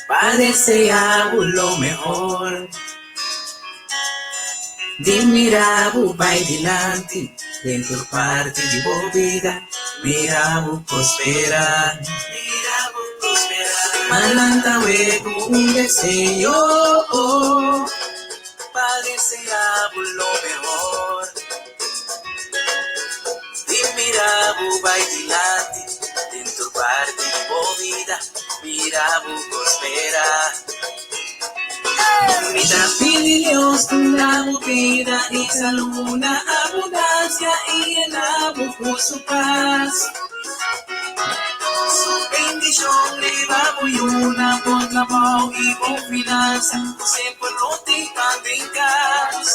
Pa deseá bo lo mehor. Di mira bo bai dilanti den tur parti di bo bida. Mira bo prospera. Mira bo prospera. M'a lanta awe ku un deseo. Pa deseá bo lo mehor. Di mira bo bai dilanti den tur parti di bo bida, mira bo prospera. Mi ta pidi Dios duna bo bida i salú na abundansia i yena bo ku su pas. Su bendishon riba bo yuna, bo trabou i bo finansa, ku semper lo tin pan den kas.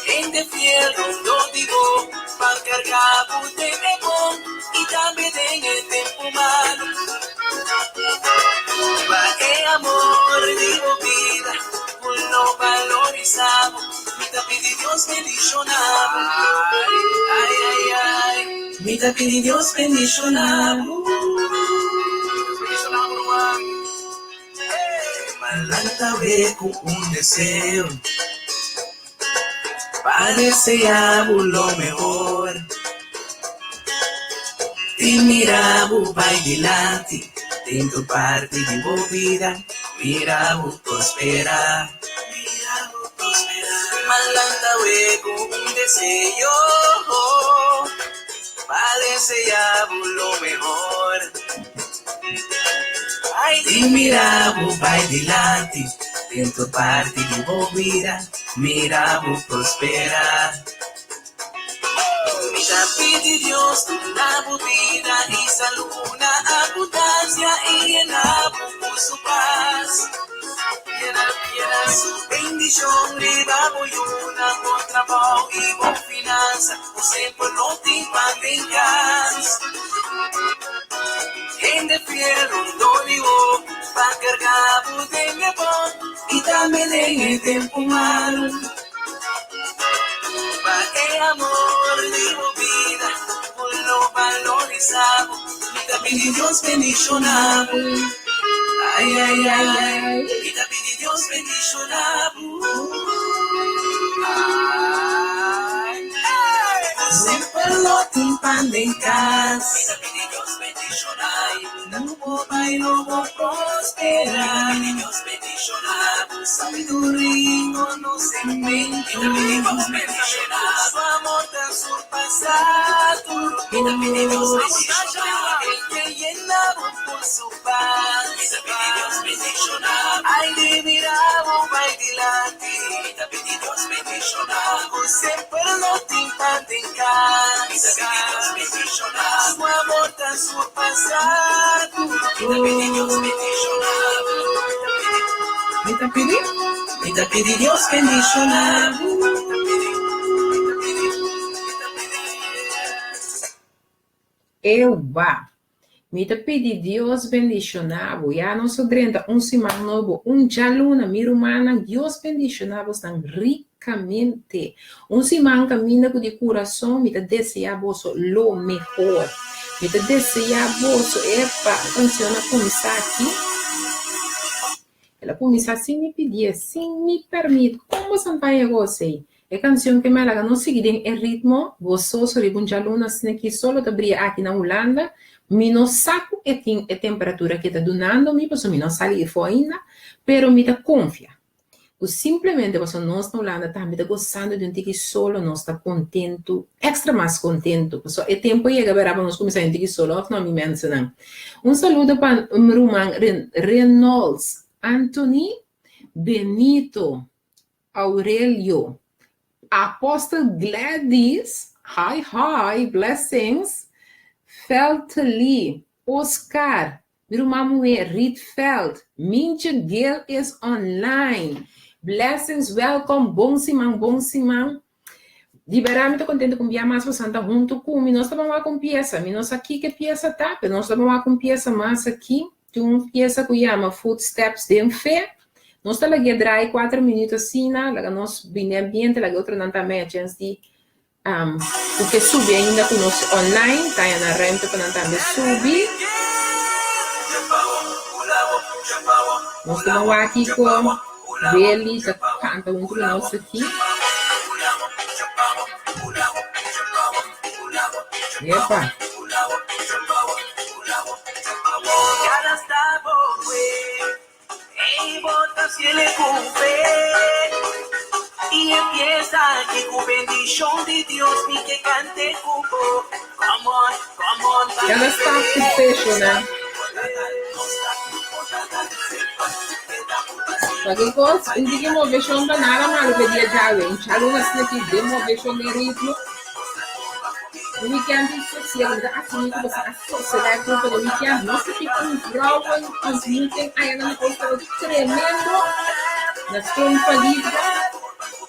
Hende fiel rondó di bo pa kargá bo den e bon i tambe den e tempu malu. Pa e amor di bo bida ku lo balorisá bo, mi ta pidi Dios bendishoná bo. Ai, ai, ai, mi ta pidi Dios bendishoná bo. M'a lanta awe ku un deseo pa deseá bo lo mehor. Di mira bo bai dilanti den tur parti di bo bida, mira bo prosperá. M'a lanta awe ku un deseo pa deseá bo lo mehor. Di mira bo bai dilanti den tur parti di bo bida, mira bo prospera. Mi ta pidi Dios duna bo bida i salú na abundansia i yena bo ku su pas. Su bendishon riba bo yuna, bo trabou i bo finansa, ku semper lo tin pan den kas. Hende fiel rondó di bo pa kargá bo den e bon i tambe den e tempu malu. Pa e amor di bo bida ku lo balorisá bo, mi ta pidi Dios bendishoná bo. Ai, ai, ai, ai, mi ta pidi Dios bendishoná bo. Ai, ai, ku semper lo tin pan den kas. Mi ta pidi Dios bendishoná bo, bo bai lo bo prosperá. Mi ta pidi Dios bendishoná bo, sabiduria i konosementu. Mi ta pidi Dios bendishoná bo, su amor ta surpasá tur kos. Mi ta pidi Dios bendishoná bo, el ke yena bo ku su pas. Mi ta pidi Dios bendishoná bo, ai di mira bo bai dilanti. Mi ta pidi Dios bendishoná bo, semper lo tin pan den kas. Mi ta pidi Dios bendishoná bo, su amor ta surpasá tur kos. Mi ta pidi Dios bendishoná bo, mi ta pidi, mi ta pidi Dios bendishoná bo. Ewa! Mi ta pidi Dios bendiciona bo. Ya nos a drenta un siman nobo, un djaluna, mi rumannan, Dios bendiciona bosnan ricamente. Un siman caminda cu di curason mi ta desea boso lo mehor. Mi ta desea boso, epa, e cancion a cuminsa aki. El a cuminsa sin mi pidie, sin mi permit. Con boso ta haña gosa ei? E cancion ke mi a laga nos sigui den e ritmo gososo riba un djaluna asina ki solo ta bria aki na Hulanda. Mi no sa cu e tin e temperatura ki e ta dunando mi pasobra mi no a sali efo ainda, pero mi ta confia cu simplemente pasobra nos na Hulanda tambe ta gosando di un tiki solo nos ta contento, extra mas contento pasobra e tempo a yega bera pa nos cuminsa un tiki solo of no mi mensennan. Un saludo pa mi ruman Renolds Anthony Benito. Aurelio, Apostel Gladys, hi hi, blessings, Feltely, Oscar, mi ruman muhé Rietveld, Mintje Gil is online, blessings, welcome, bon siman, bon siman. Di berdad mi ta contento cu un bia mas boso ta hunto cu mi, nos ta ban wak un pieza, mi no sa kiko e pieza ta, pero nos ta ban wak un pieza mas aki. Tin un piesa ku yama Footsteps den Fe. Nos ta lag'é drai kuater minuut asina, laga nos bini ambiente, laga e otronan tambe a chèns di ku ke subi ainda ku nos online, ta haña nan ruimte pa nan tambe subi. Nos ta wak kiko Willy ta kanta huntu ku nos aki. Epa. Cada stap ku peso nan. Cualkier cos, un tiki moveshon ta nada malo pe dia djawe. Un chalun asina ki den moveshon den ritmo. Un weekend di sosiego, mi ta asumí ku boso a sosegá e kurpa den weekend. Nos ta tin un vrouwen ontmoeting aya na Oosterhout tremendo na Stroom pa Liefde.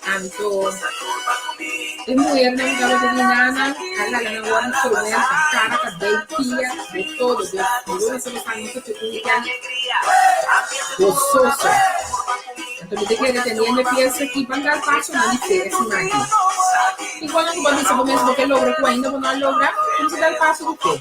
Anto e muhernan tabata di nanan a laga nan wòrdu instrumento, kara, kabei, pia, de todo. Dus mi lo bisa boso nos ta tin un weekend gososo. Anto mi ta kere teniendo e pieza aki ban dal pasonan di fe e siman aki. Igual nan ku bo a bisa bo mes bo ke logra ku ainda bo no a logra, kumsa dal paso di fe.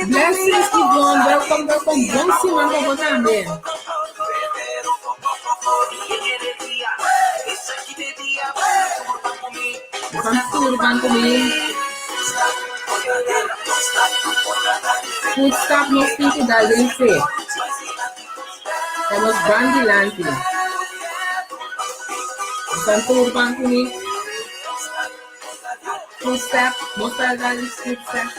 Blessings Yvonne, welkom, welkom. Bon siman pa bo tambe. Van tur ban ku mi. Footstap nos tin ku dal den fe. Pa nos ban dilanti. Van tur ban ku mi. Footstep, nos ta dal di footstep.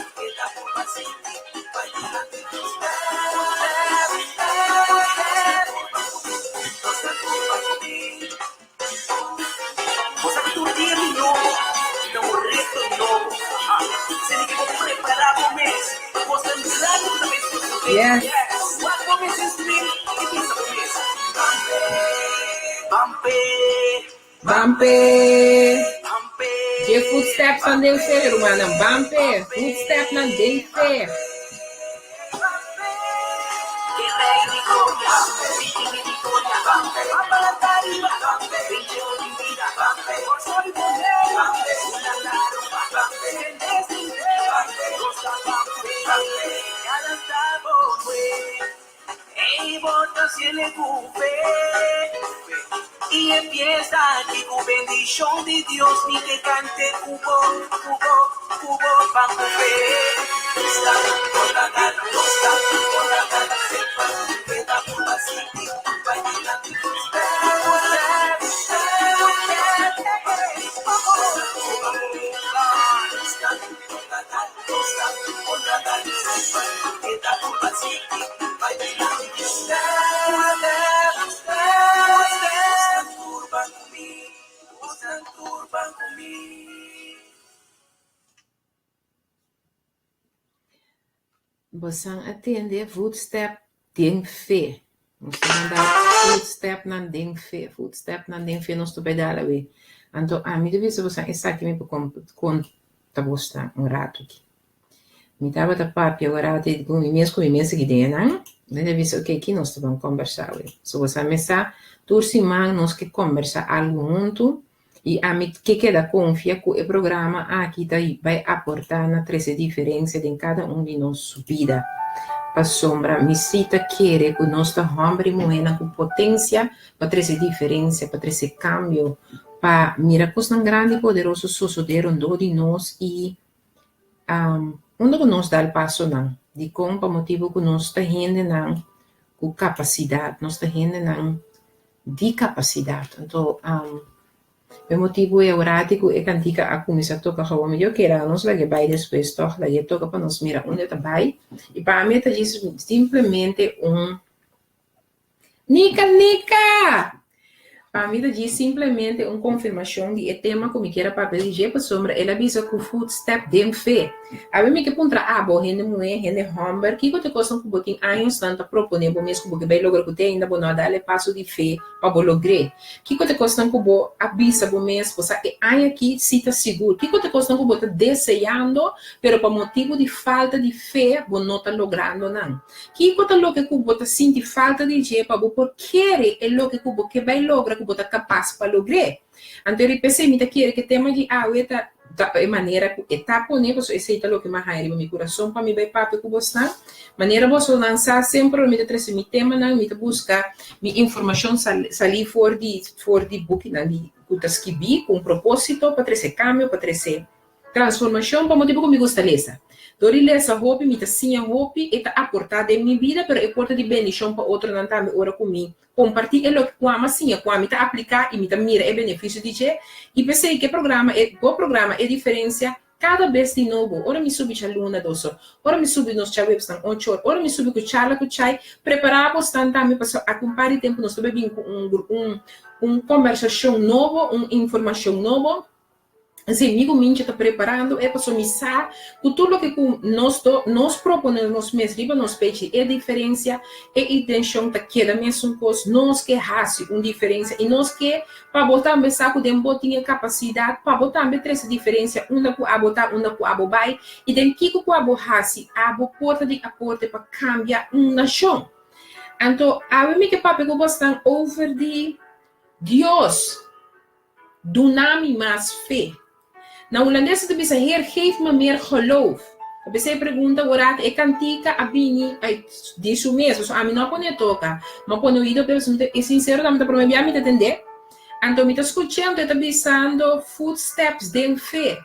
Yes. Ban p'e. Dje footstepsnan den fe, rumannan. Ban p'e. Footstepnan den fe. Bosan a tende voetstep den fe. Nos ta manda voetstepnan den fe, voetstepnan den fe nos ta bai dal awe. Anto ami ta bisa bosan esaki mi por konta bosnan un ratu aki. Mi tabata papia un ratu ku mi mes ku mi mes aki den nan. Mi ta bisa oke ki nos ta ban kombersá awe. So bosan mes sa tur siman nos ke kombersá algu huntu i ami ke keda konfia ku e programa aki ta bai aportá na trese diferensia den kada un di nos bida. Pasobra mi si ta kere ku nos ta hòmber i muhénan ku potensia pa trese diferensia, pa trese kambio, pa mira kosnan grandi i poderoso sosodé rondó di nos i unda ku nos dal pasonan. Dikon? Pa motibu ku nos ta hendenan ku kapasidat, nos ta hendenan di kapasidat. Anto e motibu e orati ku e kantika a kuminsá toka gawó mi di oke laga nos lag'é bai despues tòg lag'é toka pa nos mira unda e ta bai. I pa mi e ta djis simplemente un. Nika Nika! Pa mi ta djis simplemente un konfirmashon di e tema ku mi kier a papia di dje pasobra el a bisa ku footstep den fe. Awe mi ke puntra abo, hende muhé, hende hòmber, kiko ta e kosnan ku bo tin añosnan ta proponé bo mes ku bo ke bai logra ku te ainda bo no a dal e paso di fe pa bo logr'é? Kiko ta e kosnan ku bo a bisa bo mes, bo sa e aña aki si ta sigur? Kiko ta e kosnan ku bo ta deseando pero pa motibu di falta di fe bo no ta logrando nan? Kiko ta loke ku bo ta sinti falta di dje pa bo por kere e loke ku bo ke bai logra ku bo ta kapas pa logr'é? Anto ri p'esei mi ta kere ku e tema di awe ta ta e manera ku e ta pone, pasobra esei ta loke mi a haña riba mi kurason pa mi bai papia ku bosnan. Manera bosonan sa, semper ora mi ta trese mi temanan, mi ta buska mi informashon salí for di for di bukinan di ku ta skibí ku un propósito pa trese kambio, pa trese Transformacion pa motibu ku mi gusta lesa. Dor di lesa hopi mi ta siña hopi, e ta aporta den mi bida pero e por ta di bendicion pa otronan tambe ora ku mi komparti e loke ku ami a siña, ku ami ta aplika i mi ta mira e benefisio di dje. I p'esei ke programa e bo programa E Diferencia kada bes di nobo ora mi subi djaluna dos or, ora mi subi nos djaweps-nan ocho or, ora mi subi ku charla ku chai, prepara bo stan tambe pasobra aki un par di tempu nos ta bai bin ku un un un kombersashon nobo, un informashon nobo. Así, mi ku Mincha ta preparando e pasobra mi sa ku tur loke ku nos do nos propone nos mes riba nos pechi e diferensia, e intenshon ta keda mesun kos, nos ke hasi un diferensia i nos ke pa bo tambe sa ku den bo tin e kapasidat pa bo tambe trese diferensia unda ku abo ta, unda ku abo bai i den kiko ku abo hasi abo por ta di aporte pa kambia un nashon. Anto awe mi ke papia ku bosnan over di Dios. Duna mi mas fe. Na hulandes e ta bisa Heer geef me meer geloof. Ta p'esei e pregunta ora e kantika a bini di su mes, pasobra ami no a pone toka, mi a pone oido p'e pasobra mi ta sinsero tambe ta prome bia mi ta tende. Anto mi ta skuch'é anto e ta bisando footsteps den fe.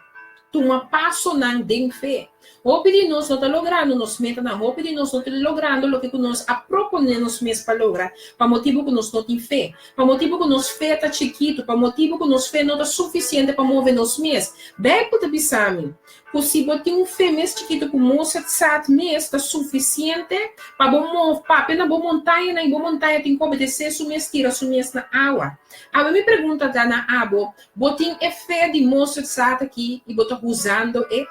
Tuma pasonan den fe. Hopi di nos no ta logrando nos metanan, hopi di nos no ta logrando loke ku nos a proponé nos mes pa logra, pa motibu ku nos no tin fe, pa motibu ku nos fe ta chikitu, pa motibu ku nos fe no ta sufisiente pa move nos mes. Beibel ta bisa mi ku si bo tin un fe mes chikitu ku mosetsat mes ta sufisiente pa bo move, papia na bo montañanan i bo montaña tin ku obedesé su mes tira su mes na awa. Awe mi pregunta ta na abo, Bo tin e fe di mosetsat aki i bo ta usando e?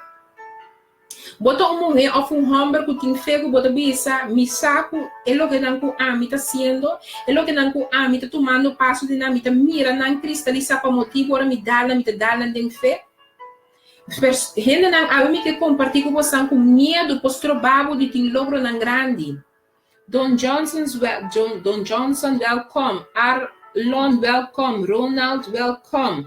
Bo ta un muhé òf un hòmber ku tin fe ku bo ta bisa, Mi sa ku e lokenan ku ami ta hasiendo, e lokenan ku ami ta tumando paso di nan, mi ta mira nan kristalisá pa motibu ora mi dal nan, mi ta dal nan den fe. Hendenan, awe mi ke kompartí ku bosan ku miedu por stroba bo di tin logronan grandi. Don Johnson's Don Johnson welkom, Arlon welkom, Ronald welkom.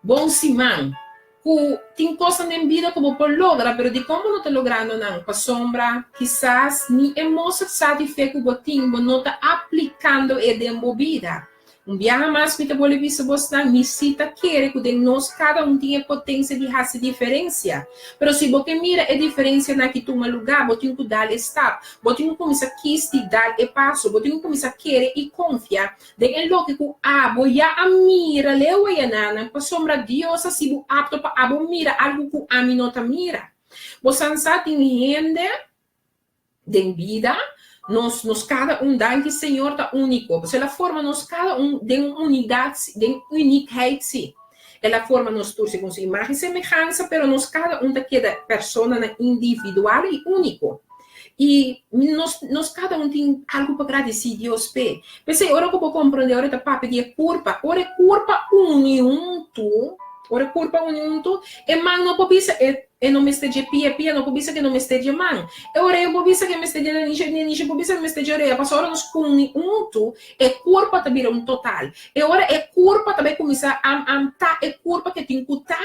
Bon siman. Ku tin kosnan den bida ku bo por logra, pero dikon bo no ta logrando nan? Pasobra kisas ni e mostra sa di fe ku bo tin, bo no ta aplikando e den bo bida. Un biaha mas mi ta bolbe bisa bosnan, mi si ta kere ku den nos kada un tin e potensia di hasi diferensia. Pero si bo ke mira e diferensianan ki tuma lugá, bo tin ku dal e stap. Bo tin ku kuminsá kis di dal e paso. Bo tin ku kuminsá kere i konfia den e loke ku abo ya a mira leu ayananan, pasobra Dios a hasi bo apto pa abo mira algu ku ami no ta mira. Bo san sa tin hende Den bida, nos nos kada un, danki Señor, ta úniko. Pasobra El a forma nos kada un den un unidat, den uniekheid sí. El a forma nos tur segun su imagen i semehansa, pero nos kada un ta keda personanan individual i úniko. I nos nos kada un tin algu pa gradisí Dios p'e. P'esei ora ku bo komprondé ora e ta papia di e kurpa, ora e kurpa uni huntu, ora e kurpa uni huntu, e man no por bisa e E no mester dje pia, pia no por bisa ku e no mester dje man. E orea por bisa ku e mester dje nanishi, nanishi por bisa ku e mester dje orea. Pasobra ora nos kuni huntu, e kurpa ta bira un total. E ora e kurpa ta bai kuminsá am am ta e kurpa ku e tin ku ta,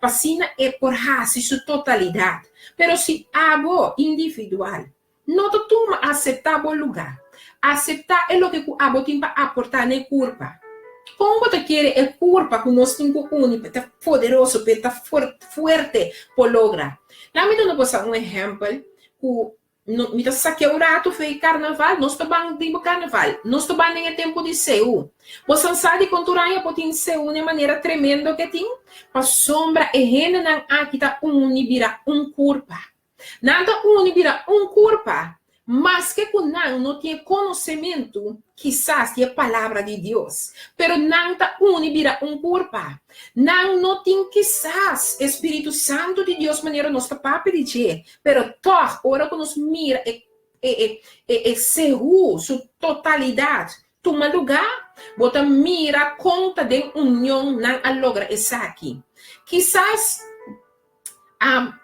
pa asina e por hasi su totalidat. Pero si abo individual no ta tuma aseptá bo lugá, aseptá e loke ku abo tin pa aportá na e kurpa. Kon bo ta kere e kurpa ku nos tin ku uni pa ta poderoso, pa e ta fuerte por logra? Laat mi duna boso un ehèmpel ku mi ta sakia un ratu for e karnaval, nos ta ban riba karnaval, nos ta ban den e tempu di seú. Boso sa di kon tur aña por tin seú na e manera tremendo ku e tin? Pasobra e hendenan aki ta uni bira un kurpa. Nan ta uni bira un kurpa. Maske ku nan no tin e konosementu, kisas, di e Palabra di Dios, pero nan ta uni bira un kurpa. Nan no tin kisas e spiritu santu di Dios manera nos ta papia di dje, pero tòg ora ku nos mira e e e e sehu su totalidat tuma lugá, bo ta mira kon ta den union nan a logra esaki. Kisas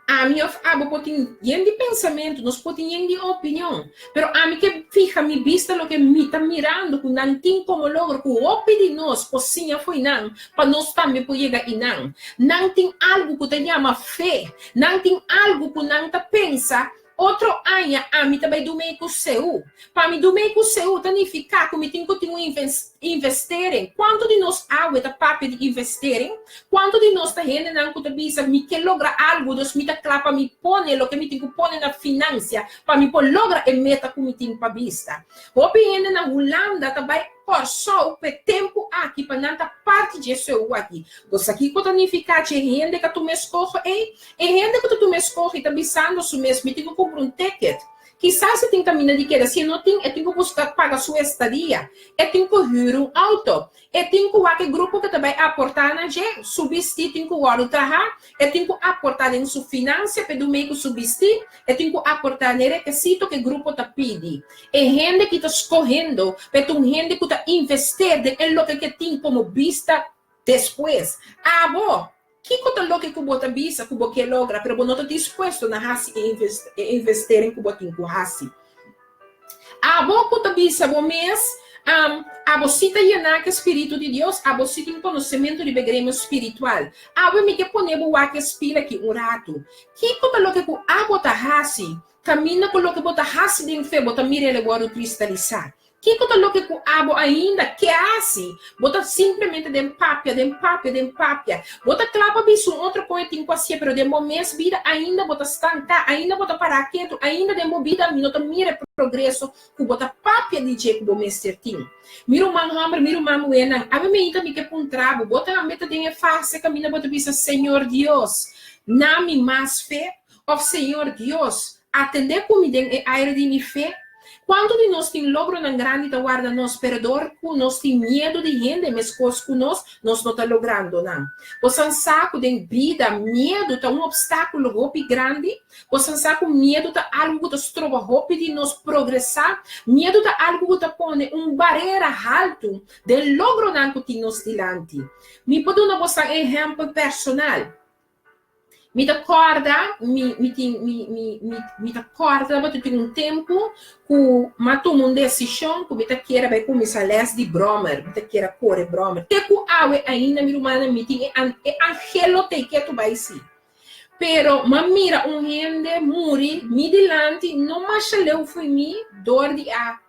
Ami of abo por tin yen di pensamentu, nos por tin yen di opinion, pero ami ke fiha mi bista loke mi ta mirando ku nan tin komo logro ku hopi di nos por siña fo'i nan pa nos tambe por yega i nan. Nan tin algu ku ta yama fe, nan tin algu ku nan ta pensa Otro aña ami ta bai dumei ku Seú. Pa mi dumei ku Seú ta nifiká ku mi tin ku tin un investering. Kuantu di nos awe ta papia di investering? Kuantu di nos ta hendenan ku ta bisa mi ke logra algu dus mi ta kla pa mi pone loke mi tin ku pone na finansia pa mi por logra e meta ku mi tin pa bista? Hopi hende na Hulanda ta bai Kòrsou p'e tempu aki pa nan ta parti dje seú aki. Bo sa kiko ta nifiká dje hende ka tuma e skoho ei? E hende ku ta tuma e skoho i ta bisando su mes, Mi tin ku kumpra un ticket. Kisas e tin kaminda di keda. Si e no tin, e tin ku buska paga su estadia. E tin ku hür un outo. E tin ku wak e grupo ku ta bai aportá na dje. Su bistí tin ku wòrdu trahá. E tin ku aportá den su finansia p'e dumei ku su bistí. E tin ku aportá n'e rekesito ku e grupo ta pidi. E hende ki ta skohendo p'e ta un hende ku ta invester den e loke ku e tin komo bista despues. Abo, kiko ta loke ku bo ta bisa ku bo ke logra pero bo no ta dispuesto na hasi e investering ku bo tin ku hasi? Abo ku ta bisa bo mes, Abo si ta yená ku e spiritu di Dios, abo si tin konosementu riba e gremio spiritual. Awe mi ke pone bo wak e spil aki un ratu. Kiko ta loke ku abo ta hasi? Kaminda ku loke bo ta hasi den fe bo ta mira el e wòrdu kristalisá. Kiko ta loke ku abo ainda ke hasi? Bo ta simplemente den papia, den papia, den papia. Bo ta kla pa bisa un otro kon e tin ku hasié, pero den bo mes bida ainda bo ta stanká, ainda bo ta pará ketu, ainda den bo bida mi no ta mira e progreso ku bo ta papia di dje ku bo mester tin. Mi ruman hòmber, mi ruman muhénan, awe meinta mi ke puntra bo, bo tambe ta den e fase kaminda bo ta bisa, Señor Dios, na mi mas fe? Òf Señor Dios, atendé ku mi den e aire di mi fe? Kuantu di nos tin logronan grandi ta warda nos, pero dor ku nos tin miedu di hende meskos ku nos, nos no ta logrando nan. Bosan sa ku den bida miedu ta un opstákulo hopi grandi? Bosan sa ku miedu ta algu ku ta stroba hopi di nos progresá? Miedu ta algu ku ta pone un barera haltu den logronan ku tin nos dilanti. Mi por duna bosan ehèmpel personal. Mi ta kòrda, mi mi tin mi mi mi mi ta kòrda tabata tin un tempu ku m'a tuma un desishon ku mi ta kier a bai kuminsá lès di bròmer, mi ta kier a kore bròmer. Te ku awe ainda mi rumannan mi tin e e anhelo t'ei ketu bai si. Pero m'a mira un hende muri mi dilanti no masha leu fo'i mi dor di a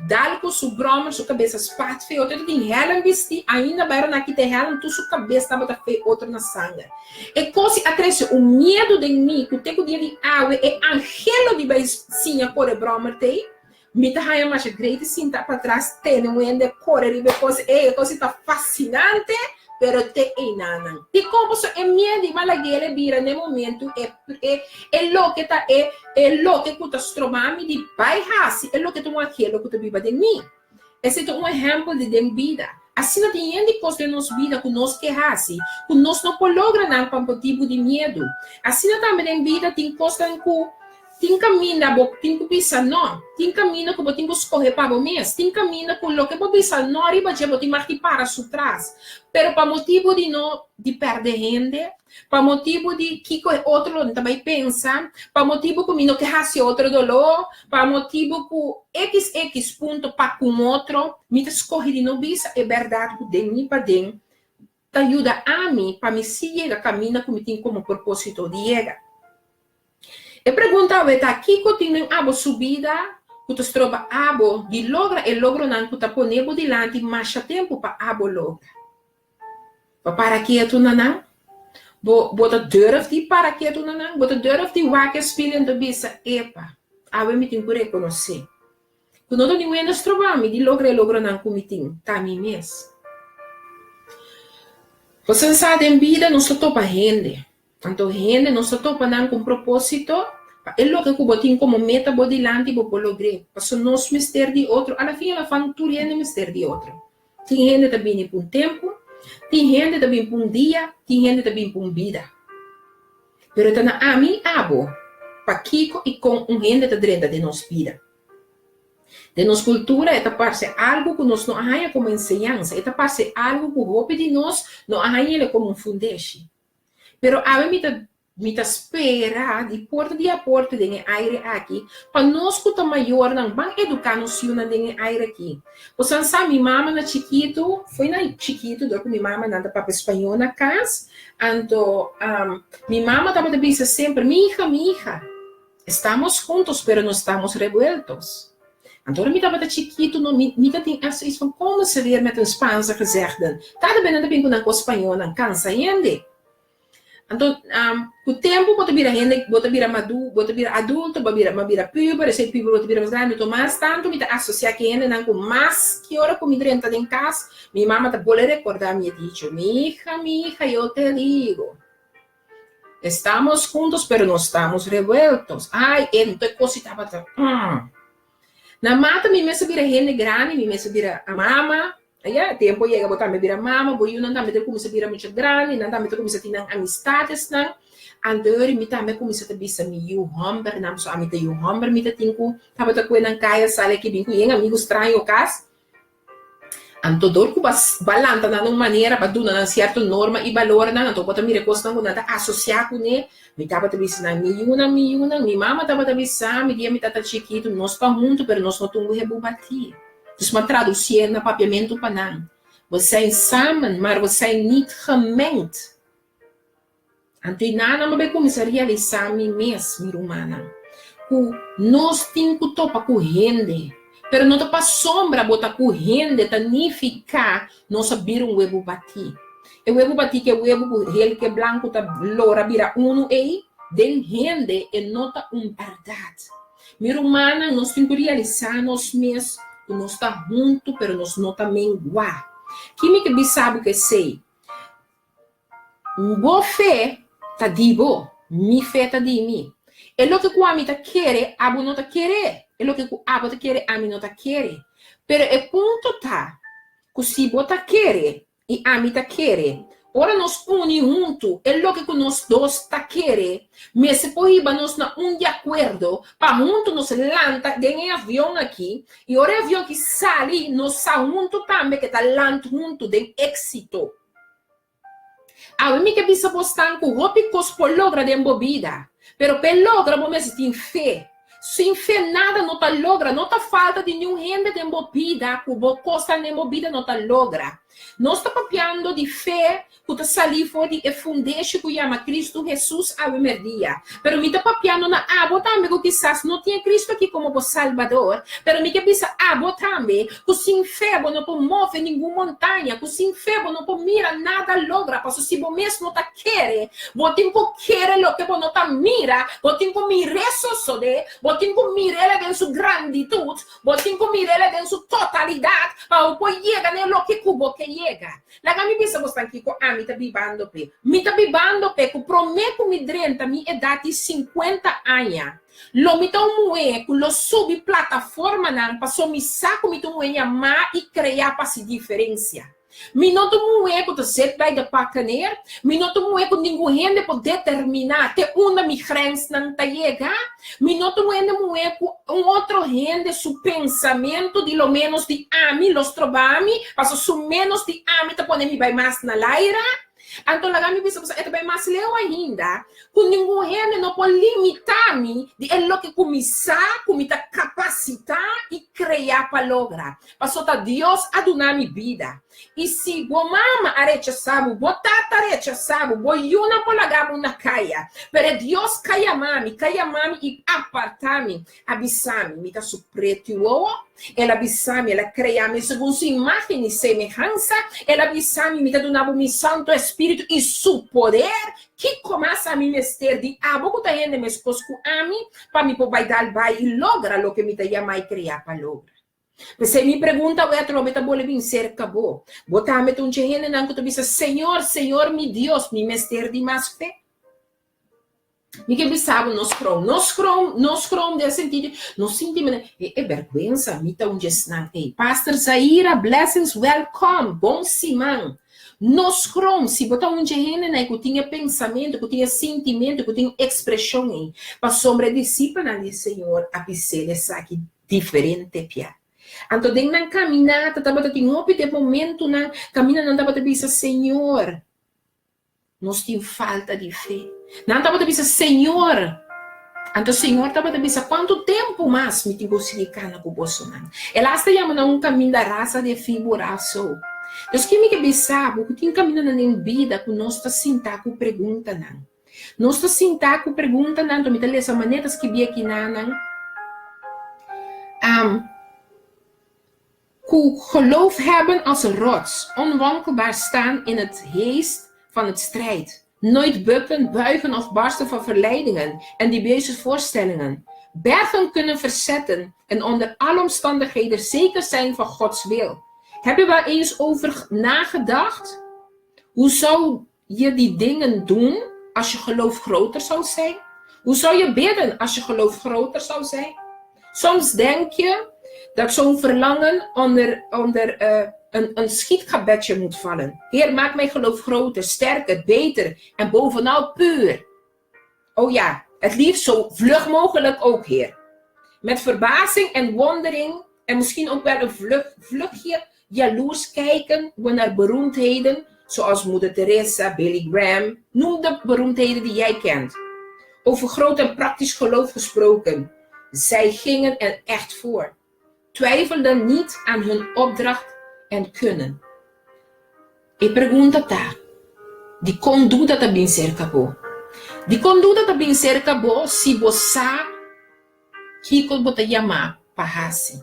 Dal ku su bròmer su kabes a spat fei otro tin hèlm bistí ainda Byron a kita e hèlm tur su kabes tabata fei otro na sanger. E kos a trese un miedu den mi ku te ku dia di awe e anhelo di bai siña kore bròmer t'ei mi ta haña masha grei di sinta patras tene un hende kore riba e kos ei e kos ta fasinante pero te einanan. Dikon pasobra e miedu di malagele bira na e momentu e E e loke ta e e loke ku ta stroba mi di bai hasi e loke ta un anhelo ku ta biba den mi. Esei ta un ehèmpel di den bida. Asina tin yen di kos den nos bida ku nos ke hasi, ku nos no por logra nan pa motibu di miedu. Asina tambe den bida tin kosnan ku tin kaminda bo tin ku bisa nò, tin kaminda ku bo tin ku skohe pa bo mes, tin kaminda ku loke bo bisa nò riba dje bo tin mag di para su tras. Pero pa motibu di no di pèrdè hende, Pa motibu di kiko e otro lo ta bai pensa, pa motibu ku mi no ke hasi otro doló, pa motibu ku xx punto pa ku un otro, mi ta skohe di no bisa e bèrdat ku den mi paden ta yuda ami pa mi si yega kaminda ku mi tin komo propósito di yega. E pregunta awe ta, kiko tin den abo su bida ku ta stroba abo di logra e logronan ku ta pone bo dilanti masha tempu pa abo logra? Bo para ketu na nan? Bo bo ta durf di para ketu na nan? Bo ta durf di wak e spil en ta bisa, Epa, awe mi tin ku rekonosé ku no ta niun hende stroba mi di logra e logronan ku mi tin, ta mi mes. Bo sa den bida nos ta topa hende. Anto hende nos ta topa nan ku un propósito. Pa e loke ku bo tin komo meta bo dilanti bo por logr'é. Pasobra nos mester di otro. A la fin a la fan tur hende mester di otro. Tin hende ta bini pa un tempu, tin hende ta bini pa un dia, tin hende ta bini pa un bida. Pero ta na ami i abo pakiko i kon un hende ta drenta den nos bida. Den nos kultura e ta parse algu ku nos no a haña komo enseñansa, e ta parse algu ku hopi di nos no a hañ'el komo un fundeshi. Pero awe mi ta Mi ta spera di porta di aporte den e aire aki pa nos ku ta mayornan ban eduká nos yunan den e aire aki. Bosan sa mi mama na chikitu, foi na chikitu dor ku mi mama nan ta papia spañó na kas, anto mi mama tabata bisa semper, mi hija, mi hija, estamos juntos pero no estamos revueltos. Anto ora mi tabata chikitu no mi mi ta tin ef zoiets van komen ze weer met hun Spaanse gezegden. Kada be nan ta bin ku nan kos spañó nan kansa hende. Anto, ku tempu bo ta bira hende, bo ta bira madu, bo ta bira adulto, bo bira, bo bira puber, esei puber bo ta bira mas grandi. Anto mas tantu mi ta asosiá ku e hendenan ku mas ki ora ku mi drenta den kas, mi mama ta bole rekordá mi e dicho, Mi hija, mi hija, yo te digo, estamos juntos pero no estamos revueltos. Ai, e e kos ei tabata, mm. Na mata mi mes a bira hende grandi, mi mes a bira mama, Ya, tempo yega bo tambe bira mama, bo yunan tambe ta kuminsá bira mucha grandi, nan tambe ta kuminsá tin nan amistadesnan. Anto yori mi tambe a kuminsá ta bisa mi yu hòmbernan, pasobra ami ta yu hòmber mi ta tin ku tabata kue nan kaya sali aki bin ku yen amigu straño kas. Anto dor ku bo a lanta nan na un manera, bo a duna nan sierto norma i balornan, anto bo ta mira e kosnan ku nan ta asosiá kuné. Mi tabata bisa nan, Mi yunan, mi yunan, mi mama tabata bisa mi dia mi tabata chikitu, nos ta huntu pero nos no tungu hebu batí. Dus m'a traducié na papiamentu pa nan, We zijn samen, maar we zijn niet gemengd. Anto i nan a bai kuminsá realisá mi mes, mi rumannan, ku nos tin ku topa ku hende, pero no ta pasobra bo ta ku hende ta nifiká nos a bira un webu batí. E webu batí ku e webu ku hel ku e blanku ta lora bira unu ei, den hende e no ta un bèrdat. Mi rumannan, nos tin ku realisá nos mes ku nos ta huntu pero nos no ta menguá. Ki mi ke bisa bo ku esei? Bo fe ta di bo, mi fe ta di mi. E loke ku ami ta kere, abo no ta kere. E loke ku abo ta kere, ami no ta kere. Pero e punto ta ku si bo ta kere I ami ta kere, ora nos uni huntu e loke ku nos dos ta kere, mester por hiba nos na un di akuerdo pa huntu nos lanta den e avion aki, i ora e avion aki sali, nos sa huntu tambe ke ta lant huntu den éksito. Awe mi ke bisa bosnan ku hopi kos por logra den bo bida, pero p'e logra bo mester tin fe. Sin fe nada no ta logra. No ta falta di niun hende den bo bida ku bo kosnan den bo bida no ta logra. Nos ta papiando di fe ku ta salí for di e fundeshi ku yama Kristu Hesus awe merdia. Pero mi ta papiando na abo tambe ku kisas no tin e Kristu aki komo bo Salbador, pero mi ke bisa abo tambe ku sin fe bo no por move ningun montaña, ku sin fe bo no por mira nada logra, pasobra si bo mes no ta kere, Bo tin ku kere loke bo no ta mira, bo tin ku mir'é sosodé, bo tin ku mir'é den su granditut, bo tin ku mir'é den su totalidat pa bo por yega na e loke ku bo ke yega. Laga mi bisa bosnan kiko ami ta bibando p'e. Mi ta bibando p'e ku promé ku mi drenta mi edat di sinkuenta aña, lo mi ta un muhé ku lo subi plataformanan paso mi sa ku mi ta un muhé yamá i kreá pa hasi diferensia. Mi no ta un muhé ku ta zit bij de pakken neer. Mi no ta un muhé ku ningun hende por determiná te unda mi grensnan ta yega. Mi no ta un hende muhé ku un otro hende su pensamentu di lo ménos di ami lo stroba mi, pasobra su ménos di ami ta pone mi bai mas na laira. Anto laga mi bisa boso, e ta bai mas leu ainda, ku ningun hende no por limitá mi di e loke ku mi sa ku mi ta kapasitá i kreá pa logra. Paso ta Dios a duna mi bida. I si bo mama a rechasá bo, bo tata a rechasá bo, bo yunan por laga bo na kaya. Pero e Dios ka yama mi, ka yama mi i apartá mi, a bisa mi, mi ta su pretu i wowo. El a bisa mi, el a krea mi segun su imágen i semehansa. El a bisa mi, mi ta duna bo mi Santu Espíritu i su poder. Kiko mas ami mester di abo ku ta hende meskos ku ami, pa mi por bai dal bai i logra loke mi ta yama i krea pa logra? P'esei mi pregunta awe atrobe ta bole bin serka bo. Bo tambe ta un dje hendenan ku ta bisa, Señor, Señor mi Dios, mi mester di mas fe. Mi ke bisa bo no schroom, no schroom, no schroom den sentido, no sinti manera, e e bergwensa, mi ta un djesnan ey. Pastor Zaira, blessings, welcome, bon siman. No schroom, si bo ta un dje hendenan ku tin e pensamentu, ku tin e sintimentu, ku tin ekspreshon ey, pasobra e disipelnan di Señor a bis'el esaki diferente pia. Anto den nan kaminata tabata tin hopi di e momentunan kaminda nan tabata bisa, Señor, Nos tin falta di fe. Nan tabata bisa, Señor! Anto Señor tabata bisa, Kuantu tempu mas mi tin ku sigui kana ku bosonan? El asta yama nan un kaminda rasa di e fiburaso. Dus ki mi ke bisa bo ku tin kamindanan den bida ku nos ta sinta ku preguntanan. Nos ta sinta ku preguntanan, anto mi ta lesa manera ta skibí akinanan. Ku geloof hebben als een rots, onwankelbaar staan in het heest van het strijd, nooit bukken, buigen of barsten van verleidingen en dubieuze voorstellingen, bergen kunnen verzetten en onder alle omstandigheden zeker zijn van Gods wil. Heb je wel eens over nagedacht? Hoe zou je die dingen doen als je geloof groter zou zijn? Hoe zou je bidden als je geloof groter zou zijn? Soms denk je dat zo'n verlangen onder, onder uh, een, een schietgebedje moet vallen. Heer, maak mijn geloof groter, sterker, beter en bovenal puur. Oh ja, het liefst zo vlug mogelijk ook, Heer. Met verbazing en wondering en misschien ook wel een vlug, vlugje jaloers kijken we naar beroemdheden zoals Moeder Teresa, Billy Graham, noem de beroemdheden die jij kent. Over groot en praktisch geloof gesproken, zij gingen er echt voor. Twijfelden niet aan hun opdracht en kunnen. E pregunta ta, Dikon duda ta bin serka bo? Dikon duda ta bin serka bo si bo sa kiko bo ta yamá pa hasi?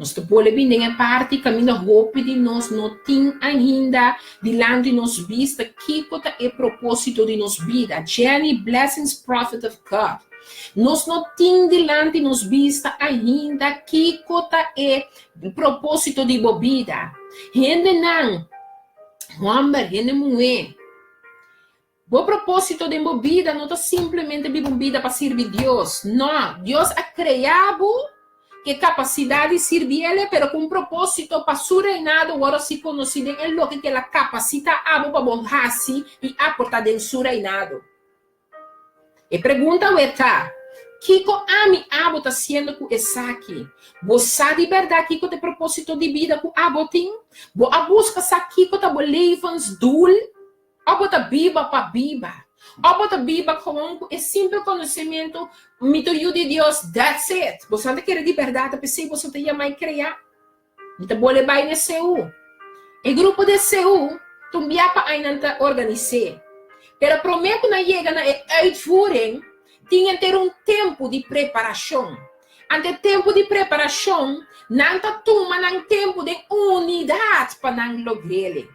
Nos ta bole bin den e parti kaminda hopi di nos no tin ainda dilanti nos bista kiko ta e propósito di nos bida. Jenny Blessings Prophet of God. Nos no tin dilanti nos bista ainda kiko ta e propósito di bo bida. Hendenan, hòmber, hende muhé, bo propósito den bo bida no ta simplemente biba un bida pa sirbi Dios. No, Dios a krea bo ku e kapasidat di sirbi El, pero ku un propósito pa Su reinado wòrdu hasi konosí den e loke ku El a kapasitá abo pa bo hasi i aportá den Su reinado. E pregunta awe ta, Kiko ami abo ta siendo ku esaki? Bo sa di bèrdat kiko ta e propósito di bida ku abo tin? Bo a buska sa kiko ta bo levensdoel? Òf bo ta biba pa biba? Òf bo ta biba gewoon ku e simpel konosementu, Mi ta yu di Dios, that's it? Bo sa ta kere di bèrdat ta p'esei boso ta yama i krea? Mi ta bole bai n'e seú. E grupo di e seú ta un bia pa ai nan ta organis'é. Pero promé ku nan yega na e uitvoering, tin henter un tempu di preparashon. Ante e tempu di preparashon, nan ta tuma nan tempu den unidat pa nan logr'el.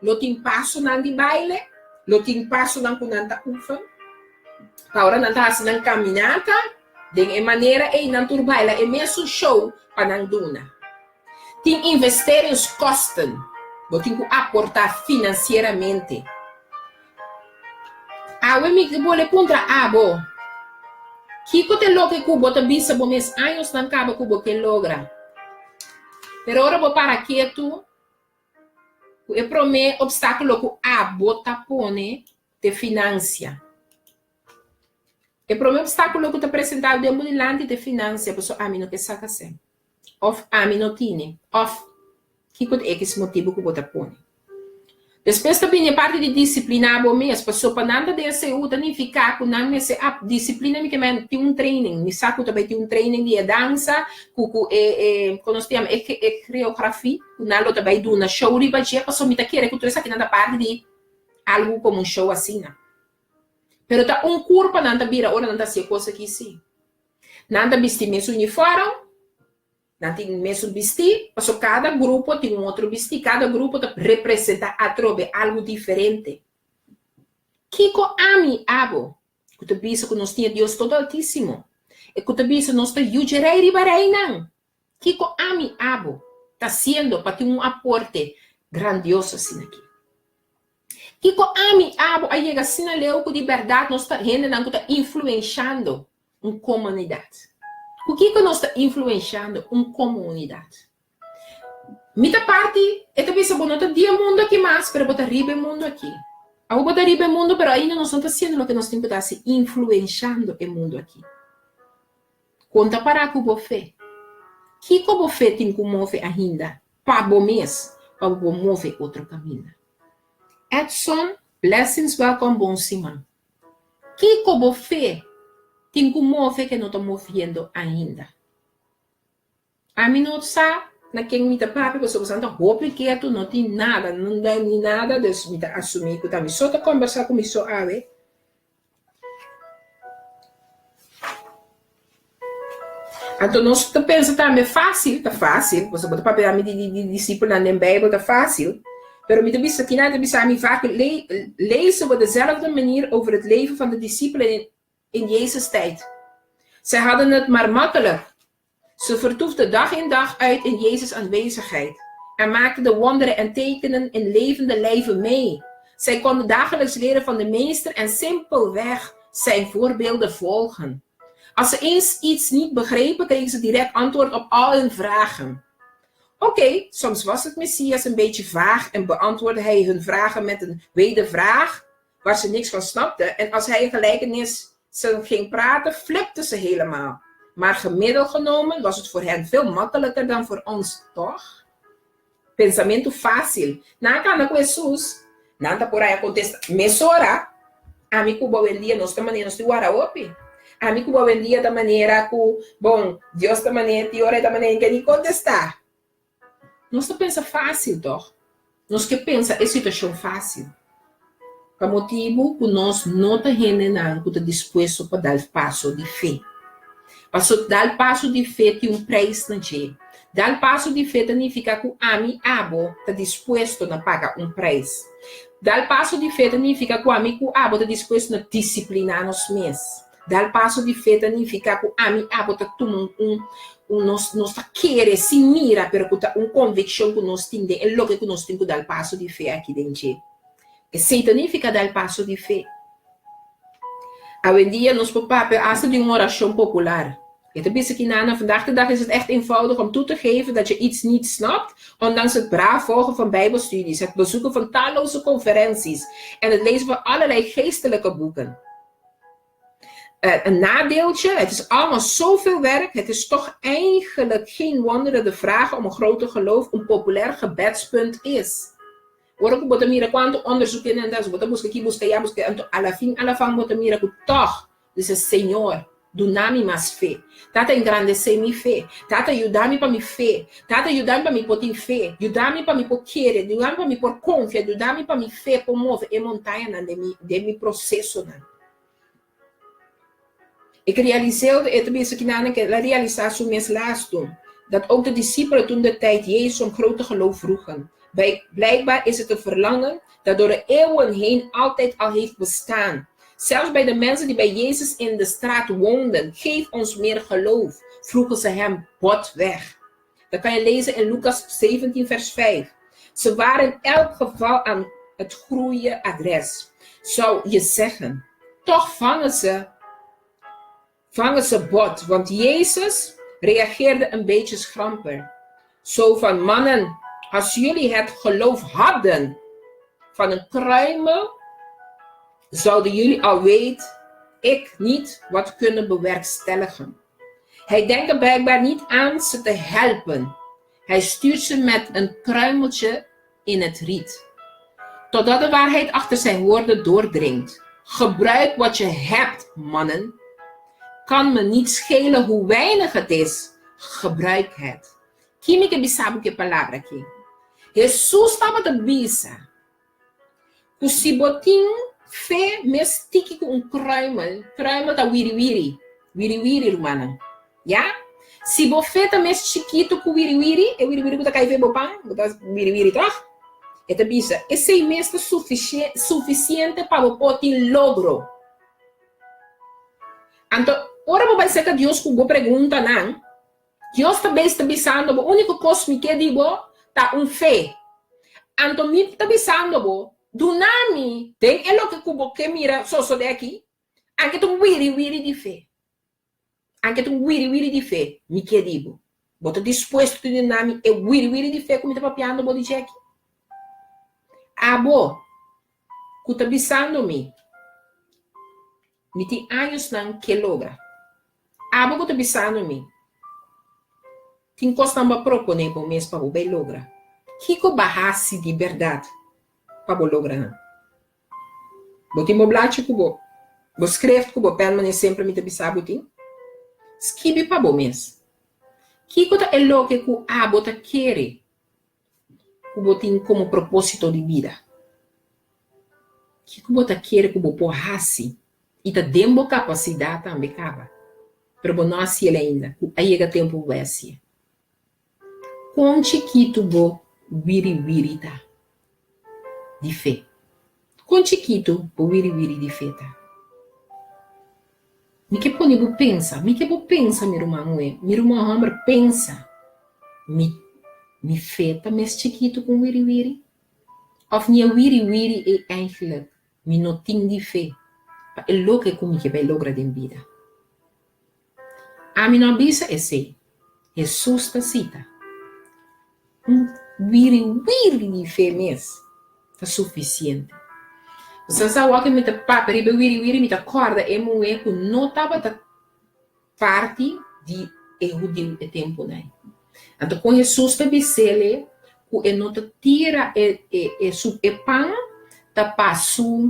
Lo tin pasonan di baile, lo tin pasonan ku nan ta oefen. Pa ora nan ta hasi nan kaminata, den e manera ei nan tur baila e mesun show pa nan duna. Tin investeringskosten, bo tin ku aportá finansieramente. Awe mi ke bole puntra abo, kiko ta e loke ku bo ta bisa bo mes añosnan kaba ku bo ke logra? Pero ora bo para ketu, Ku e promé opstákulo ku abo ta pone te finansia. E promé opstákulo ku ta presentá den bo dilanti te finansia, pasobra ami no ke saka sèn, òf ami no tine, òf kiko ta ekis motibu ku bo ta pone. Despues ta bini e parti di disipliná bo mes, pasobra pa nan ta den SU ta nifiká ku nan mester a disiplina mi ke men tin un training, mi sa ku ta bai tin un training di e dansa ku ku e e kon nos ta yama e e kreografi ku nan lo ta bai duna show riba dje pasobra mi ta kere ku tur esakinan ta parti di algu komo un show asina. Pero ta un kurpa nan ta bira ora nan ta hasi e kos aki si. Nan ta bisti mes uniform. Nan tin mesun bistí, paso kada grupo tin un otro bistí, kada grupo ta representá atrobe algu diferente. Kiko ami, abo, ku ta bisa ku nos tin e Dios Todo Altísimo, e ku ta bisa nos ta yu dje Rei riba reinan, kiko ami, abo, ta hasiendo pa tin un aporte grandioso asina aki? Kiko ami, abo a yega asina leu ku di bèrdat nos ta hendenan ku ta influenshando un komunidat? Ku kiko nos ta influenshando un komunidat? Mi ta parti, e ta bisa bo no ta di e mundu aki mas, pero bo ta riba e mundu aki. Abo bo ta riba e mundu, pero ainda nos no ta hasiendo loke nos tin ku ta hasi, influenshando e mundu aki. Kon ta pará ku bo fe? Kiko bo fe tin ku move ainda pa bo mes, pa bo por move otro kaminda? Edson, Blessings welkom bon siman. Kiko bo fe tin ku move ke no ta moviendo ainda? Ami no sa na ken mi ta papia pasobra boso ta hopi ketu, no tin nada, no ta ni nada, dus mi ta asumí ku ta mi so ta kombersá ku mi so awe. Anto nos ta pensa tambe fásil, ta fásil, pasobra bo ta papia ami di di disipelnan den Beibel ta fásil, pero mi ta bisa kina ta bisa mi vaak lezen we dezelfde manier over het leven van de disipelen in Jezus tijd. Zij hadden het maar makkelijk. Ze vertoefden dag in dag uit in Jezus aanwezigheid en maakten de wonderen en tekenen in levende lijve mee. Zij konden dagelijks leren van de meester en simpelweg zijn voorbeelden volgen. Als ze eens iets niet begrepen, kregen ze direct antwoord op al hun vragen. Oké, soms was het Messias een beetje vaag en beantwoordde hij hun vragen met een wedervraag waar ze niks van snapten. En als hij een gelijkenis ze ging praten, flipten ze helemaal. Maar gemiddeld genomen was het voor hen veel makkelijker dan voor ons, toch? Pensamentu fásil. Nan a kanda ku Hesus, nan ta por haña kontesta mesora. Ami ku bo awendia nos ta manera nos tin wara hopi. Ami ku bo awendia ta manera ku, bon, Dios ta manera, ti ora e ta manera, e ke ni kontestá. Nos ta pensa fásil, tòg? Nos ke pensa e situashon fásil. Pa motibu ku nos no ta hendenan ku ta dispuesto pa dal paso di fe. Paso dal paso di fe tin un preis na dje. Dal paso di fe ta nifiká ku ami, abo, ta dispuesto na paga un preis. Dal paso di fe ta nifiká ku ami ku abo ta dispuesto na disipliná nos mes. Dal paso di fe ta nifiká ku ami abo ta tuma un un nos nos ta kere sin mira pero ku ta un konvikshon ku nos tin den e loke ku nos tin ku dal paso di fe aki den dje. Esei ta nifiká dal paso di fe. Awendia nos por papia asta di un orashon popular. E ta bisa ki nana, vandaag de dag is het echt eenvoudig om toe te geven dat je iets niet snapt, ondanks het braaf volgen van bijbelstudies, het bezoeken van talloze conferenties en het lezen van allerlei geestelijke boeken. Een nadeeltje, het is allemaal zoveel werk, het is toch eigenlijk geen wonder dat de vraag om een groter geloof een populair gebedspunt is. Ora ku bo ta mira kuantu onderzoek en en bo ta buska aki, buska aya, buska aya, anto alafin alafan bo ta mira ku tòg bisa Señor, duna mi mas fe. Tata engrandesé mi fe. Tata yuda mi pa mi fe. Tata yuda mi pa mi por tin fe. Yuda mi pa mi por kere. Yuda mi pa mi por konfia. Yuda mi pa mi fe por move e montañanan den mi den mi prosesonan. Ik realiseerde e ta bisa kinan ke el a realisá su mes lastu, dat ook de disipelen toen de tijd Jezus om groter geloof vroegen. Blijkbaar is het een verlangen dat door de eeuwen heen altijd al heeft bestaan. Zelfs bij de mensen die bij Jezus in de straat woonden, geef ons meer geloof, vroegen ze hem botweg. Dat kan je lezen in Lucas 17, vers 5. Ze waren in elk geval aan het goede adres, zou je zeggen. Toch vangen ze, vangen ze bot, want Jezus reageerde een beetje schamper. Zo van mannen, als jullie het geloof hadden van een kruimel, zouden jullie al weet ik niet wat kunnen bewerkstelligen. Hij denkt er blijkbaar niet aan ze te helpen. Hij stuurt ze met een kruimeltje in het riet. Totdat de waarheid achter zijn woorden doordringt. Gebruik wat je hebt, mannen. Kan me niet schelen hoe weinig het is. Gebruik het. Ki mi ke bisa bo ku e palabra aki? Hesus tabata bisa ku si bo tin fe mes tiki ku un kruimel, kruimel ta wiriwiri, wiriwiri rumannan, ya? Si bo fe ta mes chikitu ku wiriwiri, e wiriwiri ku ta kai fe bo pan, bo ta wiriwiri tòg? E ta bisa, esei mes ta sufisiente pa bo por tin logro. Anto, ora bo bai serka Dios ku bo preguntanan, Dios ta bes ta bisando bo, úniko kos mi ke di bo ta un fe. Anto mi ta bisando bo. Duna mi den e loke ku bo ke mira sosodé aki, anke ta un wiri wiri di fe. Anke ta un wiri wiri di fe mi ke di bo. Bo ta dispuesto di duna mi e wiri wiri di fe ku mi ta papiando bo di dje aki? Abo ku ta bisando mi, Mi tin añosnan ke logra. Abo ku ta bisando mi, Tin kosnan bo a proponé bo mes pa bo bai logra. Kiko bo a hasi di bèrdat pa bo logra nan? Bo tin bo blachi ku bo, bo skreft ku bo pèn manera semper mi ta bisa bo tin? Skibi pa bo mes. Kiko ta e loke ku abo ta kere ku bo tin komo propósito di bida? Kiko bo ta kere ku bo por hasi i ta den bo kapasidat tambe kaba, pero bo no hasi el ainda, ku a yega tempu bo bai hasié? Kon chikitu bo wiri-wiri ta di fe? Kon chikitu bo wiri-wiri di fe ta? Mi ke pone bo pensa, mi ke bo pensa, mi ruman muhé, mi ruman hòmber, pensa, Mi, mi fe ta mes chikitu ku un wiri-wiri? Òf ni e wiri-wiri ei eigentlik mi no tin di fe pa e loke ku mi ke bai logra den bida? Ami no a bisa esei. Hesus ta sita, Un wiri-wiri di fe mes ta sufisiente. Bo sa awor ku mi ta papia riba e wiri-wiri, mi ta kòrda e muhé ku no tabata parti di e hudiu e tempunan ei. Anto kon Hesus ta bis'el ku e no ta tira e e su e pan ta pa su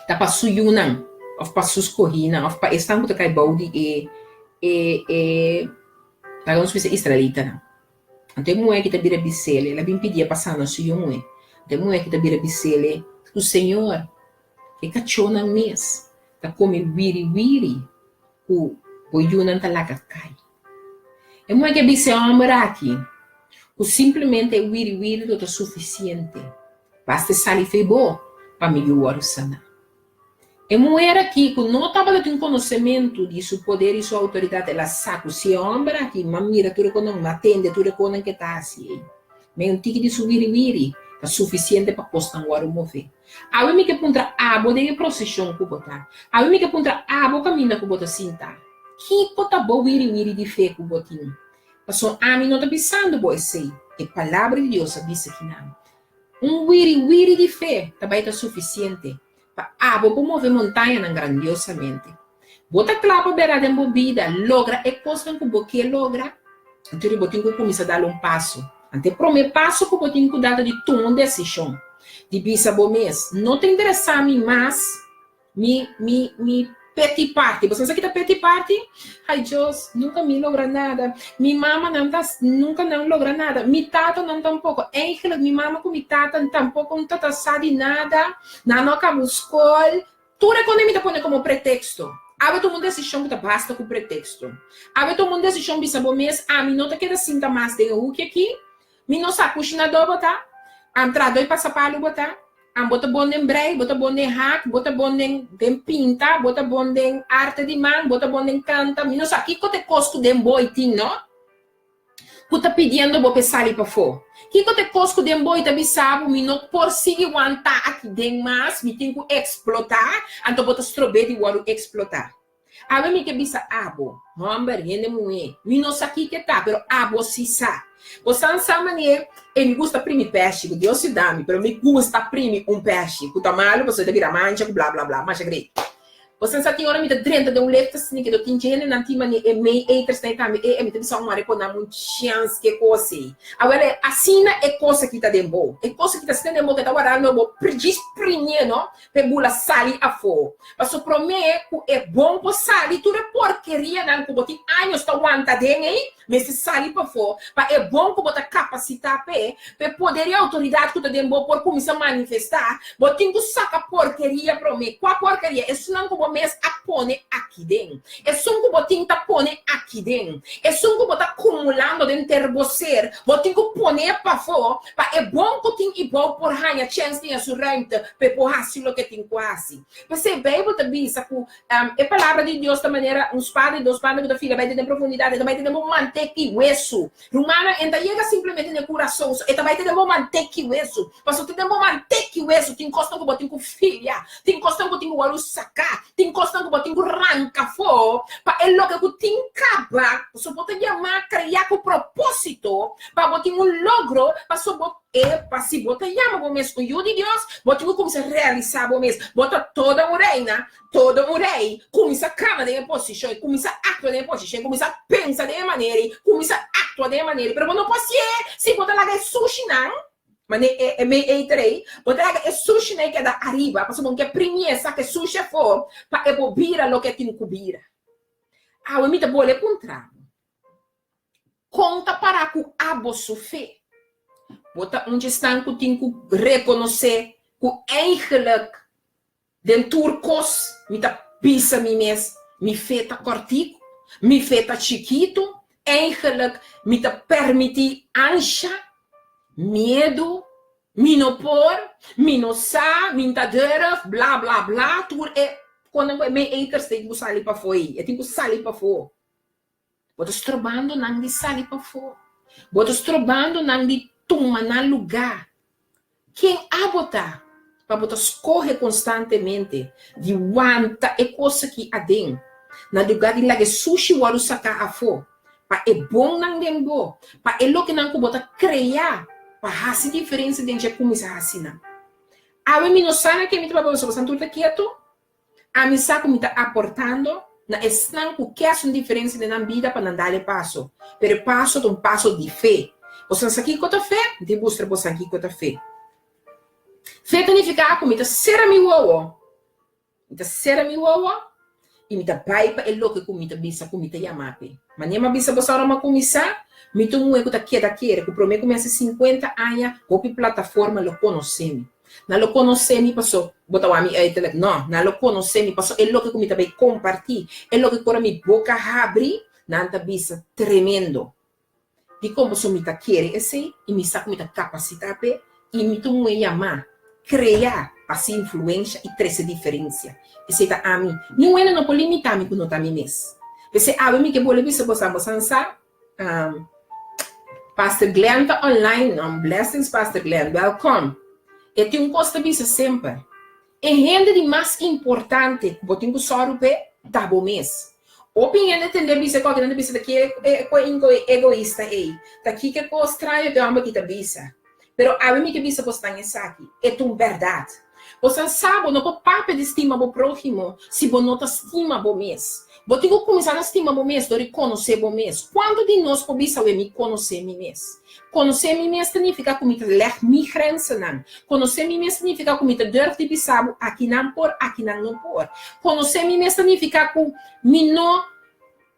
ta pa su yunan òf pa su skohínan òf pa esnan ku ta kai bou di e e e laga nos bisa israelitanan. Anto e muhé ki ta bira bis'el, el a bin pidié pa sana su yu muhé. Anto e muhé ki ta bira bis'el ku Señor, e kachónan mes ta kome wiri wiri ku bo yunan ta laga kai. E muhé ke bisa e hòmber aki ku simplemente e wiri wiri lo ta sufisiente, basta e sali fei bo pa mi yu wòrdu saná. E muher aki ku no tabata tin konosementu di su poder i su outoridat, el a sa ku si e hòmber aki m'a mira tur e konan, m'a tende tur e konan ke ta hasi ei, mei un tiki di su wiri wiri ta sufisiente pa kosnan wòrdu move. Awe mi ke puntra abo den e proseshon ku bo ta. Awe mi ke puntra abo kaminda ku bo ta sinta. Kiko ta bo wiri wiri di fe ku bo tin? Pasobra ami no ta bisando bo esei, e Palabra di Dios a bisa kinan. Un wiri wiri di fe ta bai ta sufisiente pa abo por move montañanan grandiosamente. Bo ta kla pa bera den bo bida logra e kosnan ku bo ke logra? Anto bo tin ku kuminsá dal un paso. Anto e promé paso ku bo tin ku dal ta di tuma un desishon, di bisa bo mes, No ta interesá mi mas Mi, mi, mi peti party. Bo sa ki ta peti party? Ai Dios, nunca mi logra nada. Mi mama nan ta, nunca nan logra nada. Mi tata nan tampoco. Eigenlijk mi mama cu mi tata tampoco no ta sa di nada. Nan no a caba un school. Tur e cosnan mi ta pone como pretexto. Awe tuma un decision cu ta basta cu pretexto. Awe tuma un decision bisa bo mes, ami no ta keda sinta mas den e hoekje aki. Mi no sa kushinadó bo ta, antrado i pasapalu bo ta, an bo ta bon den brei, bo ta bon den hak, bo ta bon den den pinta, bo ta bon den arte di man, bo ta bon den kanta, mi no sa kiko ta e kos ku den bo i tin no, ku ta pidiendo bo pa e sali pafó. Kiko ta e kos ku den bo i ta bisa bo mi no por sigui wanta aki den mas, mi tin ku eksplotá, anto bo ta strob'é di wòrdu eksplotá. Awe mi ke bisa abo, hòmber, hende muhé, mi no sa kiko e ta, pero abo si sa. Bo san sa manera e mi gusta primi pèshi, ku Dios yuda mi, pero mi gusta primi un pèshi, ku ta malu pasobra e ta bira mancha ku bla bla bla, masha great. Bo san sa tin ora mi ta drenta den un left asina ke do tin dje hendenan tin manera e mei eters nan e tambe e, e mi ta bisa un ora e por nan un chèns ke kos ei. Awel e asina e kos aki ta den bo, e kos aki ta asina den bo ke ta warando bo djis primié no, p'e bula sali afó. Paso promé ku e bon por sali, tur e porkerianan ku bo tin años ta wanta den ei, mester sali pafó, pa e bon ku bo ta kapasitá p'e, p'e poder i outoridat ku ta den bo por kuminsá manifestá. Bo tin ku saka porkeria promé. Kua porkeria? Esunnan ku bo. bo mes a pone aki den. Esun ku bo tin ta pone aki den. Esun ku bo ta kumulando denter bo ser, bo tin ku pone pafó pa e bon ku tin i bou por haña chèns di su ruimte pa e por hasi loke e tin ku hasi. P'esei Beibel ta bisa ku e Palabra di Dios ta manera un spada di dos banda ku ta fila bai te den profundidat, e ta bai te den bo manteki wesu. Rumannan, e no ta yega simplemente na e kurason so, e ta bai te den bo manteki wesu. Pasobra te den bo manteki wesu tin kosnan ku bo tin ku filia, tin kosnan ku tin ku wòrdu saká, tin kosnan ku bo tin ku ranka afó pa e loke ku tin kaba. Pasobra bo ta yamá kreá ku propósito pa bo tin un logro, pasobra bo e pa si bo ta yama bo mes un yu di Dios, bo tin ku kuminsá realisá bo mes. Bo ta toda un reina, Todo un rei kuminsá kana den e posishon, e kuminsá aktua den e posishon, e kuminsá pensa den e manera ei, kuminsá aktua den e manera ei. Pero bo no por hasié si bo ta laga e sushinan, manera e e mei eiter ei, bo ta laga e sushinan ei keda ariba, pasobra bo no ke primié saka e sushi afó pa e por bira loke e tin ku bira. Awe mi ta bole puntra bo, kon ta pará ku abo su fe? Bo ta un dje esnan ku tin ku rekonosé ku eigenlijk Den tur kos mi ta bisa mi mes, mi fe ta kòrtiku, mi fe ta chikitu, eigenlijk mi ta permití ansha, miedu, mi no por, mi no sa, mi n'ta durf, bla bla bla, tur e konan ku e mei eters tin ku sali pafó ei, e tin ku sali pafó. Bo ta strobando nan di sali pafó. Bo ta strobando nan di tuma nan lugá. Ken abo ta pa bo ta skohe konstantemente di wanta e kos aki aden, na lugá di laga e sushi wòrdu saká afó, pa e bonnan den bo, pa e lokenan ku bo ta krea pa hasi diferensia den dje kuminsá hasi nan? Awe mi no sa na ken mi ta papia pasobra bosan tur ta ketu. Ami sa ku mi ta aportando na esnan ku ke hasi un diferensia den nan bida pa nan dal e paso. Pero e paso ta un paso di fe. Bosan sa kiko ta fe? Mi tin bustra bosan kiko ta fe. Fe ta nifiká ku mi ta sera mi wowo. Mi ta sera mi wowo i mi ta bai pa e loke ku mi ta bisa ku mi ta yama p'e. Manera mi a bisa boso ora mi a kuminsá, mi ta un muhé ku ta keda kere ku promé ku mi hasi sinkuenta aña hopi plataforma lo konosé mi. Nan lo konosé mi paso bo ta wak mi uiterlijk. No, nan lo konosé mi paso e loke ku mi ta bai kompartí, e loke ku ora mi boka habri, nan ta bisa tremendo. Dikon? Paso mi ta kere esei i mi sa ku mi ta kapasitá p'e i mi ta un muhé yamá, kreá pa hasi influensha i trese diferensia. Esei ta ami. Niun hende no por limitá mi ku no ta mi mes. P'esei awe mi ke bolbe bisa boso, boso sa Pastor Glenn ta online no. Blessings Pastor Glenn, welcome. E tin un kos ta bisa semper, e hende di mas importante ku bo tin ku sòru p'e ta bo mes. Hopi hende tende bisa kòke nan ta bisa ta ki e egoista ei, ta kiko e kos straño ku e hòmber aki ta bisa. Pero awe mi ke bisa bosnan esaki, e ta un bèrdat. Bosnan sa bo no por papia di stima bo próhimo si bo no ta stima bo mes. Bo tin ku kuminsá na stima bo mes dor di konosé bo mes. Kuantu di nos por bisa awe mi konosé mi mes? Konosé mi mes ta nifiká ku mi ta lèg mi grensenan. Konosé mi mes ta nifiká ku mi ta dùrf di bisa bo akinan por, akinan no por. Konosé mi mes ta nifiká ku mi no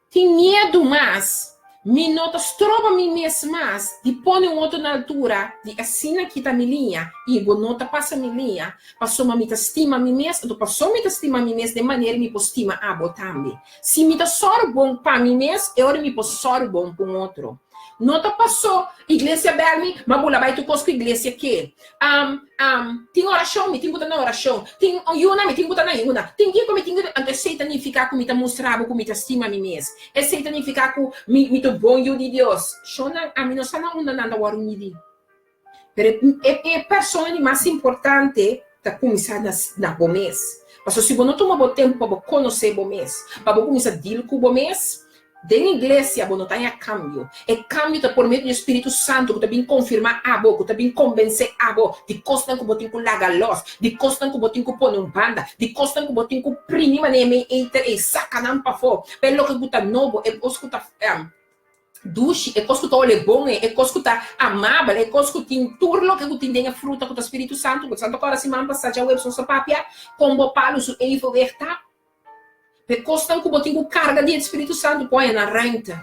Tin miedu mas, mi no ta stroba mi mes mas di pone un otro na altura di asina kita mi liña i bo no ta pasa mi liña, pasobra mi ta stima mi mes, anto pasobra mi ta stima mi mes den manera mi por stima abo tambe. Si mi ta sòru bon pa mi mes, e ora mi por sòru bon pa un otro. No ta paso iglesia bel mi, ma bula bai tur kos ku iglesia ke. Am, am, tin orashon, mi tin ku ta na orashon. Tin yuna, mi tin ku ta na yuna. Tin kiko, mi tin ku. Anto esei ta nifiká ku mi ta mustra bo ku mi ta stima mi mes. Esei ta nifiká ku mi, mi ta un bon yu di Dios. Shonnan, ami no sa na unda nan ta wòrdu midí. Pero e, e persona di mas importante ta kuminsá na, na bo mes. Pasobra si bo no tuma bo tempu pa bo konosé bo mes, pa bo kuminsá deal ku bo mes, Den iglesia bo no ta haña kambio. E kambio ta por medio di e Spiritu Santu ku ta bin konfirmá abo, ku ta bin konbensé abo di kosnan ku bo tin ku laga lòs, di kosnan ku bo tin ku pone un banda, di kosnan ku bo tin ku primi manera mei eiter ei, saka nan pafó. Pa e loke ku ta nobo, e kos ku ta dushi, e kos ku ta ole bon ei, e kos ku ta amabel, e kos ku tin tur loke ku tin den e fruta ku ta Spiritu Santu. Ku Santu kòrda siman pasá djaweps nos a papia kon bo palu su evenwicht ta. P'e kosnan ku bo tin ku karga di e Spiritu Santu ku haña nan ruimte.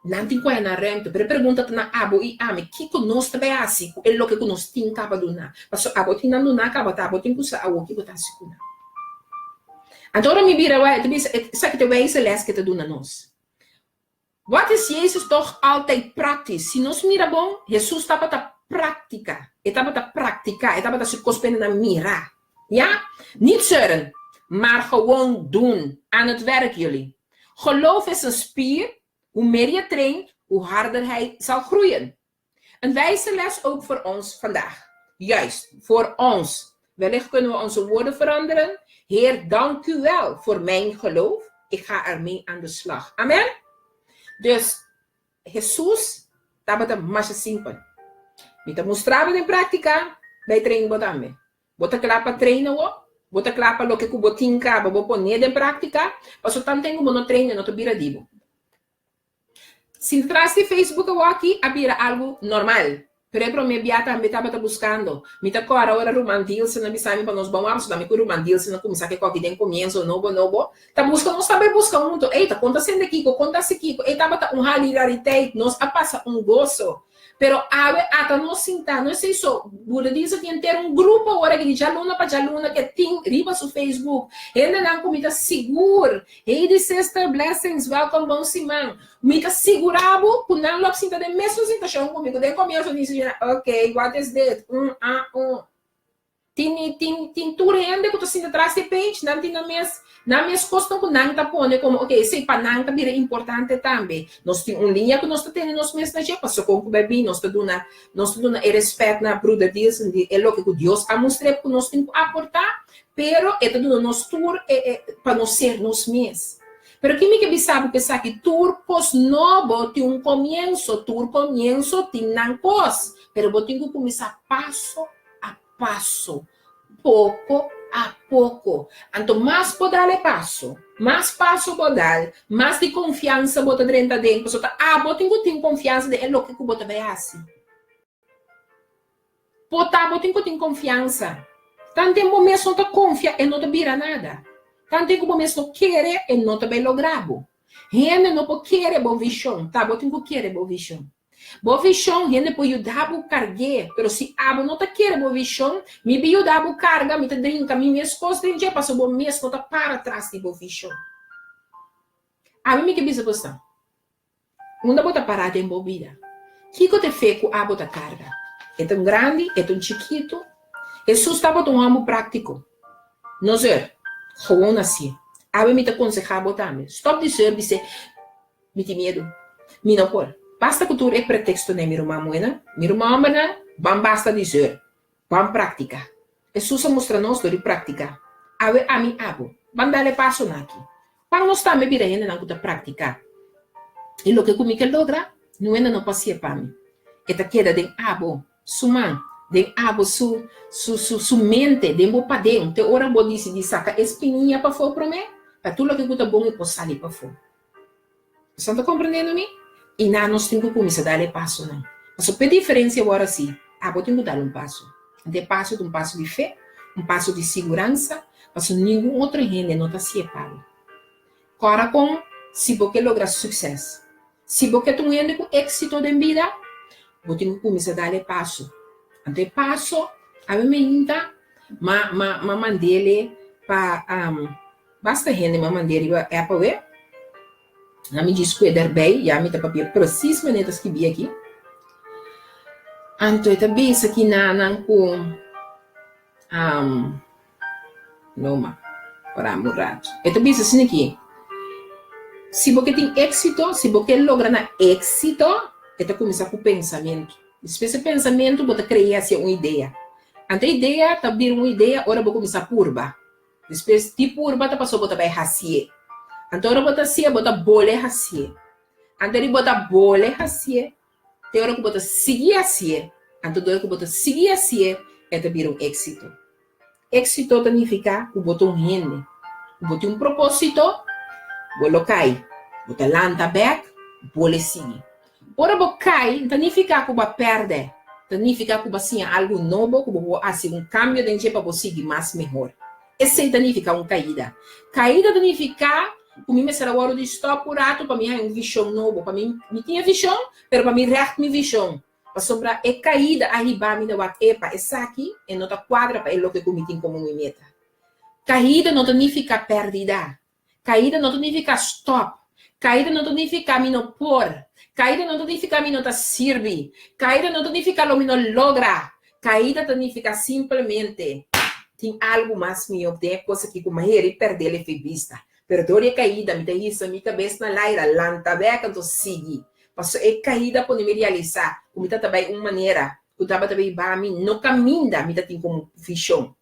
Nan tin ku haña nan ruimte. Pero e pregunta ta na abo i ami, kiko nos ta bai hasi ku e loke ku nos tin kaba duna? Pasobra abo tin nan duna kaba, ta abo tin ku sa awor ki bo ta hasi ku nan. Anto ora mi bira wak, e ta bisa, esaki ta e wijze les ku e ta duna nos. Wat is Jezus toch altijd praktisch? Si nos mira bon, Hesus tabata praktika. E tabata praktika, e tabata hasi kos pa hendenan mira. Ja? Niet zeuren, maar gewoon doen. Aan het werk jullie. Geloof is een spier, hoe meer je traint, hoe harder hij zal groeien. Een wijze les ook voor ons vandaag. Juist, voor ons. Wellicht kunnen we onze woorden veranderen. Heer, dank u wel voor mijn geloof. Ik ga ermee aan de slag. Amen? Dus, Hesus tabata masha simpel. Mi ta mustra bo den práktika, bai train bo tambe. Bo ta kla pa train awo? Bo ta kla pa loke ku bo tin kaba bo pone den práktika? Pasobra tanten ku bo no train e no ta bira di bo. Sinta tras di Facebook awoki a bira algu normal, pero e promé bia tambe tabata buskando. Mi ta kòrda ora Ruman Dilson a bisa mi pa nos bon wak, mi ku Ruman Dilson a kuminsá ke koki den komienso nobo nobo, ta buska nos tambe buska huntu. Ey, ta konta sende kiko, konta hasi kiko. Ey tabata un halilariteit, nos a pasa un goso. Pero awe ata nos sinta, no esei so, Buda Diesel tin henter un grupo awor aki di djaluna pa djaluna ke tin riba su Facebook. Hendenan ku mi ta sigur, Heidi sister, blessings, welkom, bon siman. Mi ta sigura bo ku nan lo ap sinta den mesun sitashon ku mi, ku den komienso di siña, ok, what is dit, un, ah, un. Tin tin tin tur hende ku ta sinta tras di e page, nan tin nan mes nan mes kosnan ku nan ta pone komo ok esei pa nan ta bira importante tambe. Nos tin un liña ku nos ta tene nos mes na dje, pasobra kon ku bai bin nos ta duna nos ta duna e rèspèt na Bruder Dilson di e loke ku Dios a mustr'é ku nos tin ku aportá, pero e ta duna nos tur e e pa nos ser nos mes. Pero ki mi ke bisa bo ku esaki tur kos nobo tin un komienso, tur komienso tin nan kos, pero bo tin ku kuminsá paso a paso, poko a poko. Anto mas bo dal e paso, mas paso bo dal, mas di konfiansa bo ta drenta den, pasobra ta abo tin ku tin konfiansa den e loke ku bo ta bai hasi. Por ta bo tin ku tin konfiansa. Tanten bo mes no ta konfia e no ta bira nada. Tanten ku bo mes no kere e no ta bai logra bo. Hende no por kere bo vishon, ta bo tin ku kere bo vishon. Bo vishon, hende por yuda bo karg'é, pero si abo no ta kere bo vishon, mi bi yuda bo karga, mi ta drinka mi mes kos den dje, pasobra bo mes no ta para tras di bo vishon. Abi mi ke bisa bo sa, unda bo ta pará den bo bida? Kiko ta e fe ku abo ta karga? E ta un grandi? E ta un chikitu? Hesus tabata un hòmber práktiko. No zeur, gewoon hasié. Abi mi ta konsehá bo tambe, stòp di zeur bis'é, Mi tin miedu. Mi no por. Basta ku tur e pretekstonan, mi ruman muhénan, mi ruman hòmbernan, ban basta di zeur. Ban praktiká. Hesus a mustra nos dor di praktiká. Awe ami abo. Ban dal e pasonan aki. Pan nos tambe bira hendenan ku ta praktiká. I loke ku mi ke logra, niun hende no por hasié pa mi. E ta keda den abo su man, den abo su su su su mente, den bo paden, te ora bo disidí saka e spinia pafó promé, pa tur loke ku ta bon e por sali pafó. Boso ta komprendiendo mi? I na nos tin ku kuminsá dal e pasonan. Pasobra p'e diferensia awor asi, abo tin ku dal un paso. Anto e paso ta un paso di fe, un paso di siguransa, pasobra ningun otro hende no ta hasié pa bo. Kòrda kon si bo ke logra sukses, si bo ke ta un hende ku éksito den bida, bo tin ku kuminsá dal e paso. Anto e paso, awe meinta, ma ma ma mand'é pa Basta hende m'a mand'é riba app awe. Na mi djis kue derbei, ya mi ta papia presis manera ta skibí aki. Anto e ta bisa ki nanan ku no ma, parami un ratu. E ta bisa asina aki, si bo ke tin éksito, si bo ke logra na éksito, e ta kuminsá ku pensamentu. Despues e pensamentu bo ta krea hacia un idea. Anto e idea ta bira un idea ora bo kuminsá purba. Despues di purba ta pasobra bo ta bai hasié. Anto ora bo ta hasié, bo ta bole hasié. Anto di bo ta bole hasié, te ora ku bo ta sigui hasié. Anto dor ku bo ta sigui hasié, e ta bira un éksito. Éksito ta nifiká ku bo ta un hende, ku bo tin un propósito, bo lo kai, bo ta lanta bèk, bole sigui. Ora bo kai, no ta nifiká ku bo a pèrdè, ta nifiká ku bo a siña algu nobo ku bo por hasi un kambio den dje pa bo sigui mas mehor. Esei ta nifiká un kaida. Kaida ta nifiká ku mi mester a wòrdu di stòp un ratu pa mi haña un vishon nobo, pa mi, mi tin e vishon, pero pa mi règt mi vishon. Pasobra e kaida a hiba mi na wak, epa, esaki e no ta kuadra pa e loke ku mi tin komo mi meta. Kaida no ta nifiká pèrdida. Kaida no ta nifiká stòp. Kaida no ta nifiká mi no por. Kaida no ta nifiká mi no ta sirbi. Kaida no ta nifiká lo mi no logra. Kaida ta nifiká simplemente tin algu mas mihó den e kos aki ku mi a pèrdè el efe bista. Pero dor di e kaida mi ta hisa mi kabes na laira, lanta bèk anto sigui. Pasobra e kaida pone mi realisá ku mi ta ta bai un manera ku tabata bai ba mi no kaminda mi ta tin komo vishon.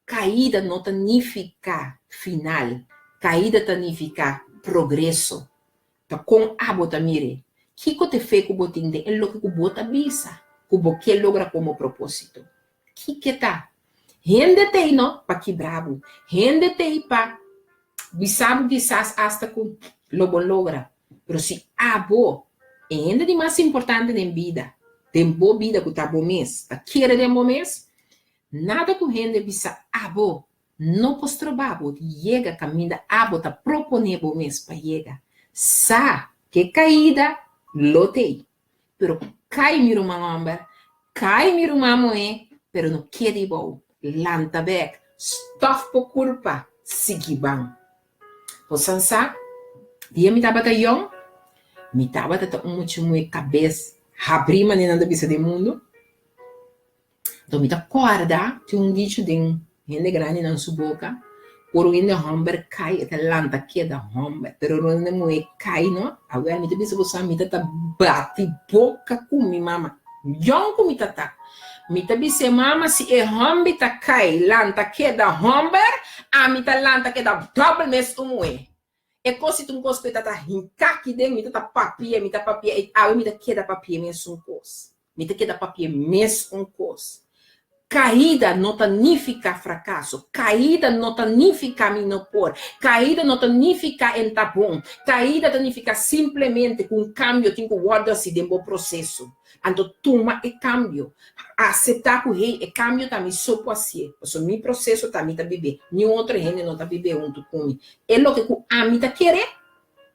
Kaida no ta nifiká final, kaida ta nifiká progreso. Ta kon abo ta mir'é? Kiko ta e fe ku bo tin den e loke ku bo ta bisa ku bo ke logra komo propósito? Kiko ta? Hende t'ei no pa kibra bo. Hende t'ei pa bisa bo kisas asta ku lo bo logra. Pero si abo, e hende di mas importante den bida, den bo bida ku ta bo mes, ta kere den bo mes, Nada ku hende bisa abo no por stroba bo di yega kaminda abo ta proponé bo mes pa yega. Sa ke kaida lo t'ei, pero kai mi ruman hòmber, kai mi ruman muhé, pero no keda ibou, lanta bèk, stòf bo kurpa, sigui ban. Bosan sa, dia mi tabata yòn, mi tabata ta un mucha muhé kabes habrí manera nan ta bisa den mundu. Anto mi ta kòrda tin un dicho den hende grandinan su boka, ora un hende hòmber kai e ta lanta keda hòmber, pero ora un hende muhé kai no, awèl mi ta bisa boso mi ta ta bati boka ku mi mama, yòn ku mi ta ta. Mi ta bis'é mama si e hòmber ta kai lanta keda hòmber, ami ta lanta keda dòbel mes un muhé. E kos si ta un kos ku e ta ta hinká aki den, mi ta ta papia, mi ta papia, i awe mi ta keda papia mesun kos. Mi ta keda papia mes un kos. Kaida no ta nifiká frakaso. Kaida no ta nifiká mi no por. Kaida no ta nifiká e n'ta bon. Kaida ta nifiká simplemente ku un kambio tin ku wòrdu hasi den bo proseso. Anto tuma e kambio. Aseptá ku hey, e kambio ta mi so ku hasié. Pasobra mi proseso ta mi ta bib'é. Niun otro hende no ta bib'é huntu ku mi. E loke ku ami ta kere,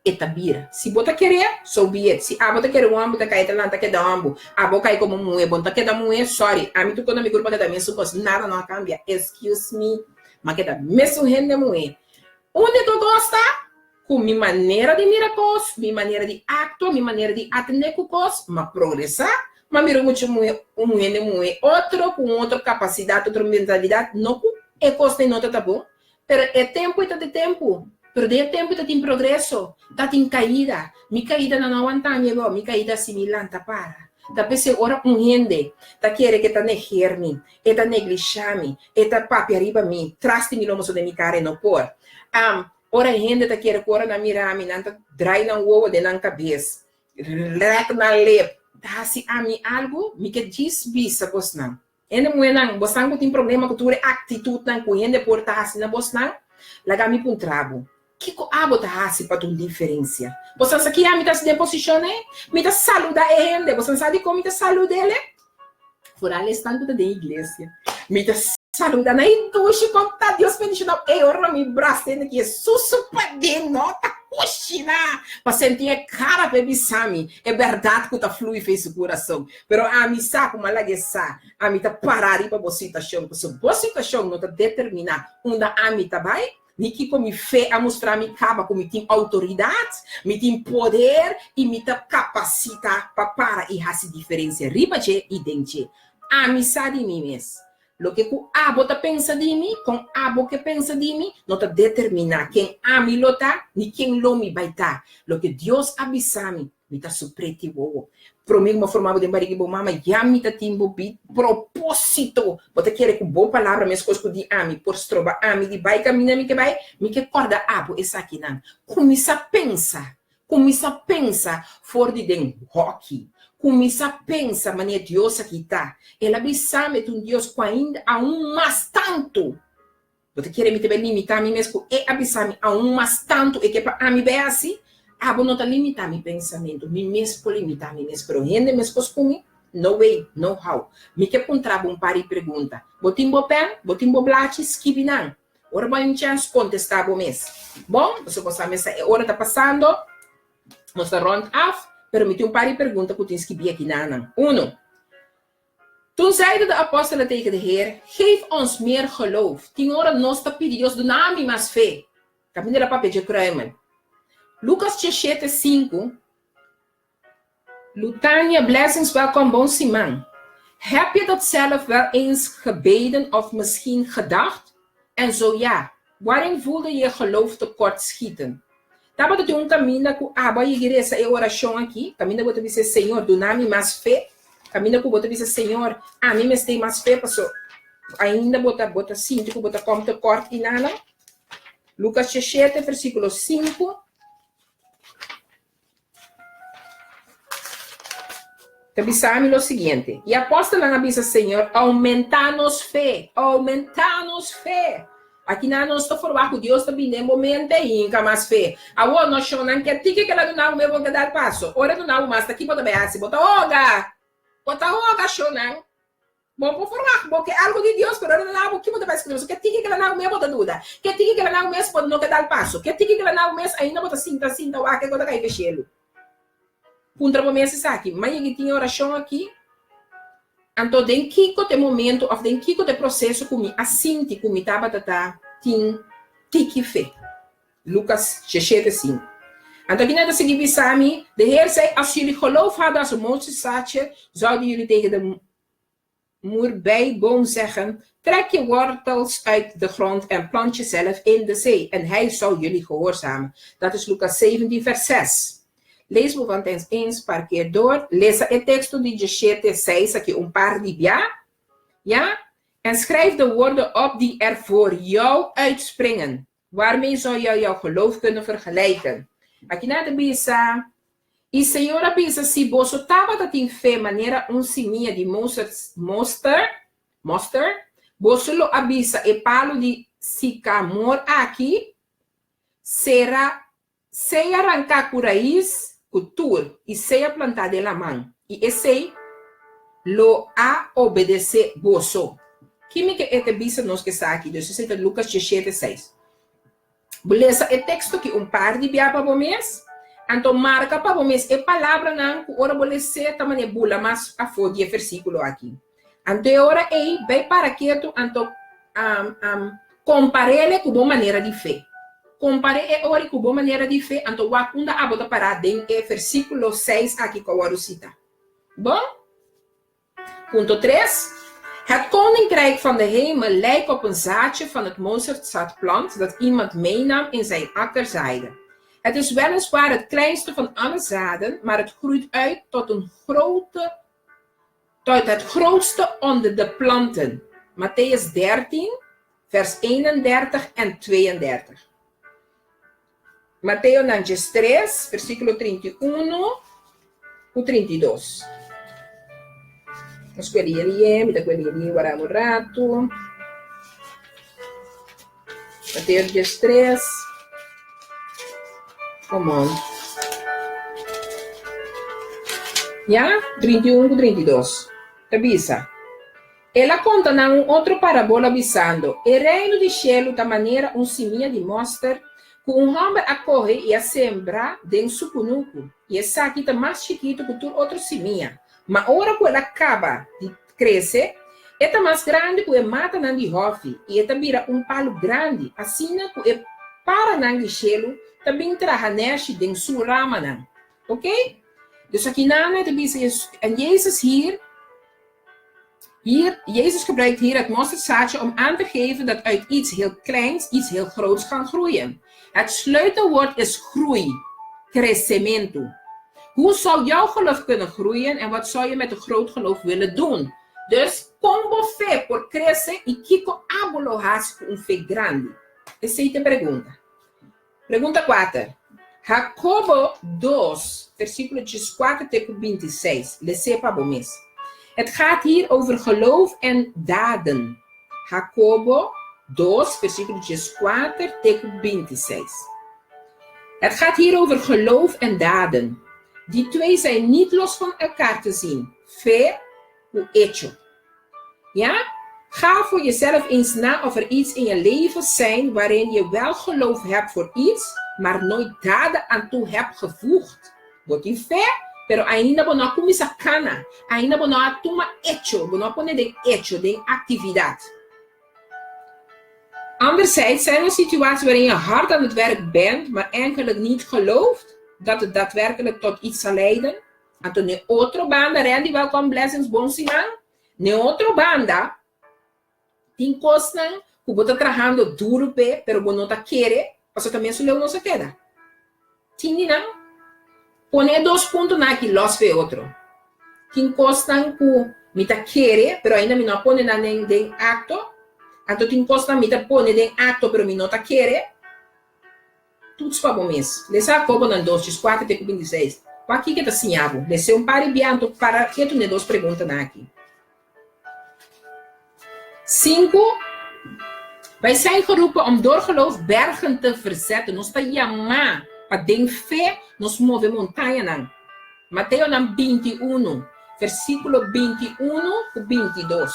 e ta bira. Si bo ta kere, so be it. Si abo ta kere un homber ta kai ta lanta keda homber. Abo kai komo muhe, bo no ta keda muhe, sorry. Ami tur konta mi kurpa keda mesun kos, nada no a kambia. Excuse me, m'a keda mesun hende muhe. Uniko kos ta ku mi manera di mira kos, mi manera di aktua, mi manera di atende ku kos, m'a progresá, m'a mira mucha muhe, un hende muhe otro ku un otro kapasidat, otro mentalidat, no ku e kosnan no ta ta bon, Pero e tempu e ta di tempu. Pero den e tempu ta tin progreso, ta tin kaida. Mi kaidanan no awantá mi ago, mi kaida si mi lanta para. Ta p'esei ora un hende ta kere ku e ta neger mi, e ta neglishá mi, e ta papia riba mi, tras di mi lomo so den mi kara e no por. Am, ora hende ta kere ku ora nan mira mi nan ta drai nan wowo den nan kabes, rèk nan lep, ta hasi ami algu, mi ke djis bisa bosnan. Hende muhénan, bosnan ku tin problema ku tur e aktitutnan ku hende por ta hasi na bosnan, laga mi puntra bo, Kiko abo ta hasi pa ta un diferensia? Bosan sa ki ami ta hasi den posishon ei? Mi ta saluda e hende. Bosan sa dikon mi ta salud'el? Foral esnan ku ta den iglesia. Mi ta saluda nan i dushi kon ta Dios bendishona bo. Ei ora mi brasa hende ki Hesus su paden no ta kushina pa senti e kara pa e bisa mi e bèrdat ku ta flui for su kurason. Pero ami sa ku m'a lag'é sa, ami ta pará riba bo situashon, pasobra bo situashon no ta determiná unda ami ta bai, ni kiko mi fe a mustra mi kaba ku mi tin outoridat, mi tin poder i mi ta kapasitá pa para i hasi diferensia riba dje i den dje. Ami sa di mi mes. Loke ku abo ta pensa di mi, kon abo ke pensa di mi, no ta determiná ken ami lo ta ni ken lo mi bai ta. Loke Dios a bisa mi, Mi ta su preti wowo. Promé ku bo a forma bo den barigi bo mama, ya mi ta tin bo bi propósito. Bo ta kere ku bo palabra meskos ku di ami por stroba ami di bai kaminda mi ke bai? Mi ke kòrda abo esakinan. Kuminsá pensa. Kuminsá pensa for di den hòki. Kuminsá pensa manera Dios aki ta. El a bisa mi ta un Dios ku ainda aun mas tantu. Bo ta kere mi ta bai limitá mi mes ku e a bisa mi aun mas tantu e ke pa ami bai hasi? Abo no ta limitá mi pensamentu, mi mes por limitá mi mes, pero hende meskos ku mi? No way, no how. Mi ke puntra bo un par di pregunta. Bo tin bo pèn? Bo tin bo blachi? Skibi nan. Ora bo hay un chèns, kontestá bo mes. Bon, pasobra bo sa mesa e ora ta pasando, nos ta rònt af, pero mi tin un par di pregunta ku tin skibí aki na nan. Uno. Toen zeiden de apostelen tegen de Heer, Geef ons meer geloof. Tin ora nos ta pidi Dios, Duna mi mas fe. Kaminda el a papia dje kruimel. Lukas diesshete, sinku, Lutania, blessings, welkom, bon siman. Heb je dat zelf wel eens gebeden of misschien gedacht? En zo ja, waarin voelde je geloof tekort schieten? Tabata tin un kaminda ku abo a yegi resa e orashon aki, kaminda bo ta bisa Señor, duna mi mas fe, kaminda ku bo ta bisa Señor, ami mester mas fe paso ainda bo ta bo ta sinti ku bo ta kom tekort i nana. Lukas diesshete versíkulo sinku. Ta bisa mi lo siguiente, E apòstelnan a bisa Señor, Oumentá nos fe! Oumentá nos fe! Akinan nos ta forwá ku Dios ta bini den bo mente i hinka mas fe. Awor, nos shonnan ke tiki ke la duna bo mes bo ke dal paso. Ora e duna bo mas, ta ki bo ta bai hasi? Bo ta hoga! Bo ta hoga, shonnan! Bo por forwagt bo ke algu di Dios, pero ora nan bo ki bo ta bai skirbi? Pasobra ke tiki kila nan mes bo ta duda. Ke tiki kila nan mes bo no ke dal paso. Ke tiki kila nan mes ainda bo ta sinta sinta wak ke ku ta kai ke shelu. Puntra bo mes esaki, Ma yegi tin e orashon aki? Anto den kiko ta e momento òf den kiko ta e proseso ku mi a sinti ku mi tabata ta tin tiki fe? Lucas diesshete, sinku. Anto kinan ta sigui bisa mi, De Heer zei, Als jullie geloof hadden als een mosterdzaadje, zouden jullie tegen de moerbeiboom zeggen, Trek je wortels uit de grond en plant jezelf in de zee, en hij zou jullie gehoorzamen. Dat is Lucas 17, vers 6. Lees bo van tens eens par keer door. Lesa e teksto di diesshete, seis aki un par di bia. Ja? En schrijf de woorden op die er voor jou uitspringen. Waarmee zou jou jouw geloof kunnen vergelijken? Aki nan ta bisa, I Señor a bisa, Si boso tabata tin fe manera un simia di mosterd, mustard, boso lo a bisa e palu di sikamor aki, Sera Sea ranká ku rais ku tur i sea plantá den laman, i esei lo a obedesé boso. Kimi ke e ta bisa nos ku esaki? Dus esei ta Lukas diesshete, seis. Bo lesa e teksto ki un par di bia pa bo mes, anto marka pa bo mes e palabranan ku ora bo les'é ta manera bula mas afó di e versíkulo aki. Anto e ora ei, bai para ketu anto kompar'é ku bo manera di fe. Kompar'é e ora ku bo manera di fe, anto wak unda abo ta pará den e versíkulo seis aki ku a wòrdu sitá. Bon? Punto tres, Het koninkrijk van de hemel lijkt op een zaadje van het mosterdzaadplant dat iemand meenam in zijn akker zaaide. Het is weliswaar het kleinste van alle zaden, maar het groeit uit tot een grote Tot het grootste onder de planten. Matteus 13, vers 31 en 32. Mateo nan 13, versíkulo 31 ku 32. Nos kue lie, mi ta kue lie wara un ratu. Mateo 13. Come on. Ya, 31 ku 32. Ta bisa, El a konta nan un otro parabola bisando, E reino di shelu ta manera un simia di mòster ku un hòmber a kohe i a sembra den su kunuku, i esaki ta mas chikitu ku tur otro simia, ma ora ku el a kaba di krese, e ta mas grandi ku e matanan di hòfi i e ta bira un palu grandi, asina ku e paranan di shelu ta bin traha nèshi den su ramanan. Ok? Dus akinan e ta bisa, en Jezus hier, hier, Jezus gebruikt hier het mosterdzaadje om aan te geven dat uit iets heel kleins iets heel groots kan groeien. Het sleutelwoord is groei, crecemento. Hoe zou jouw geloof kunnen groeien en wat zou je met een groot geloof willen doen? Dus, kon bo fe por krese i kiko abo lo hasi ku un fe grandi? Esei ta e pregunta. Pregunta kuater. Jakobo dos, versíkulo dieskuater te ku bintiseis. Les'é pa bo mes. Het gaat hier over geloof en daden. Jakobo dos, versíkulo dieskuater te ku bintiseis. Het gaat hier over geloof en daden. Die twee zijn niet los van elkaar te zien, fe ku echo. Ja? Ga voor jezelf eens na of er iets in je leven zijn waarin je wel geloof hebt voor iets, maar nooit daden aan toe hebt gevoegd. Bo tin fe, Pero ainda bo no a kuminsá kana, ainda bo no a tuma echo, bo no a pone den echo, den aktividat. Anderzijds zijn er situaties waarin je hard aan het werk bent, maar eigenlijk niet gelooft dat het daadwerkelijk tot iets zal leiden. Anto n'e otro banda, Randy welkom, blessings, bon siman. N'e otro banda, tin kosnan ku bo ta trahando duru p'e, pero bo no ta kere, pasobra ta mesun leu nos a keda. Tin di nan pone e dos puntonan aki los fe otro. Tin kosnan ku mi ta kere, pero ainda mi no a pone nan den den akto. Anto tin kosnan mi ta pone den akto, pero mi no ta kere. Tuts pa bo mes. Lesa Jakobonan dos, djeskuater te ku bintiseis. Wak kiko e ta siña bo. Lese un par di bia anto para ketu na e dos preguntanan aki. Sinku, Wij zijn geroepen om door geloof bergen te verzetten. Nos ta yamá pa den fe nos move montañanan. Mateonan 21, versíkulo 21 ku 22.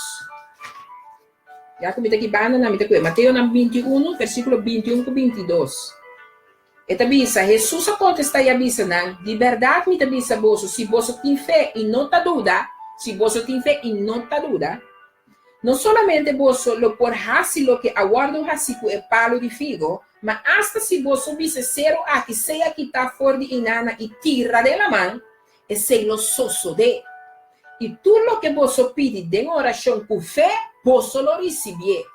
Ya ku mi ta ki banda nan mi ta kue. Mateonan 21, versíkulo 21 ku 22. E ta bisa, Hesus a kontestá i a bisa nan, Di bèrdat mi ta bisa boso, si boso tin fe i no ta duda, si boso tin fe i no ta duda, no solamente boso lo por hasi loke a wòrdu hasí ku e palu di figo, ma asta si boso bisa e seru aki sea kitá for di inana i tira den laman, esei lo sosodé. I tur loke boso pidi den orashon ku fe, boso lo risibié.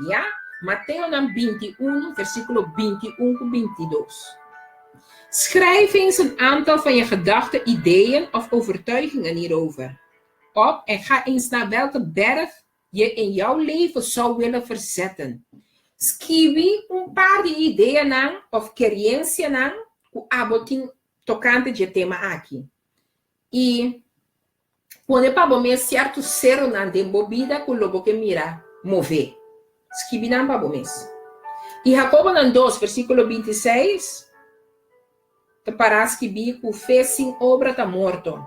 Ya, Mateonan 21, versíkulo 21 ku 22. Schrijf eens een aantal van je gedachten, ideeën of overtuigingen hierover op en ga eens na welke berg je in jouw leven zou willen verzetten. Skibi un par di ideanan òf keriensianan ku abo tin tokante dje tema aki. I pone pa bo mes sierto seronan den bo bida ku lo bo ke mira move. Skibi nan pa bo mes. I Jakobonan dos, versíkulo 26, ta pará skibí ku fe sin obra ta morto.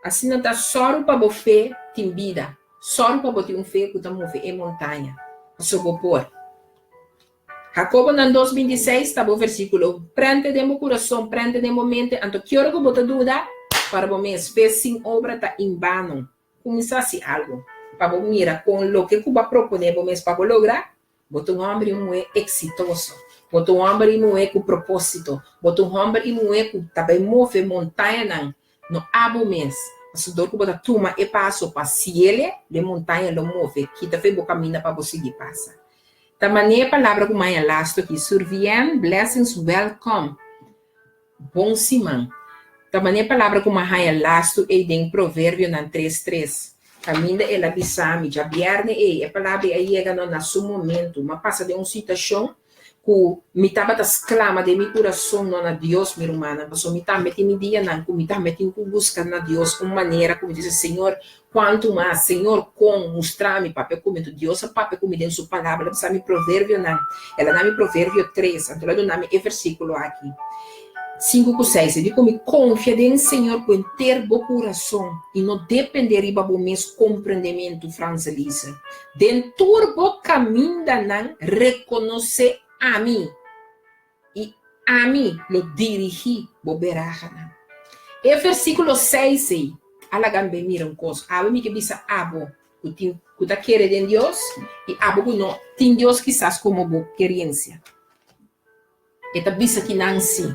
Asina ta sòru pa bo fe tin bida. Sòru pa bo tin un fe ku ta move e montaña. Pasobra bo por. Jakobonan dos 26 ta bo versíkulo. Prente den bo kurason, prente den bo mente, anto ki ora ku bo ta duda, para bo mes, fe sin obra ta inbano. Kuminsá hasi algu pa bo mira kon loke ku bo a proponé bo mes pa bo logra. Bo ta un hòmber i un muhé eksitoso. Bo ta un hòmber i muhé ku propósito. Bo ta un hòmber i muhé ku ta bai move montañanan No abo mes, pasobra dor ku bo ta tuma e paso pa siele, den montaña lo move, kita fe bo kaminda pa bo sigui pasa. Ta manera e palabra ku maña lastu aki, Survien, blessings, welcome, bon siman. Ta manera e palabra ku m'a haña lastu ei den Proverbionan tres tres, kaminda el a bisa mi djabièrnè ei, e palabra ei a yega no na su momentu. M'a pasa den un situashon ku mi tabata sklama den mi kurason no na Dios, mi rumannan, pasobra mi tambe tin mi dianan ku mi tambe tin ku buska na Dios un manera ku mi ta bisa, Señor, kuantu mas? Señor, kon? Mustra mi. Papia ku mi. Anto Dios a papia ku mi den su Palabra. El a bisa mi Proverbionan. El a duna mi Proverbio tres, anto el a duna mi e versíkulo aki, sinku ku seis. E di ku mi, Konfia den Señor ku henter bo kurason i no dependé riba bo mes komprendementu, Franselise. Den tur bo kamindanan rekonosé ami, i ami lo dirigí bo berahanan. E versíkulo seis ei a laga mi mira un kos. Awe mi ke bisa abo ku tin ku ta kere den Dios i abo ku no tin Dios kisas komo bo keriensia. E ta bisa kinan si.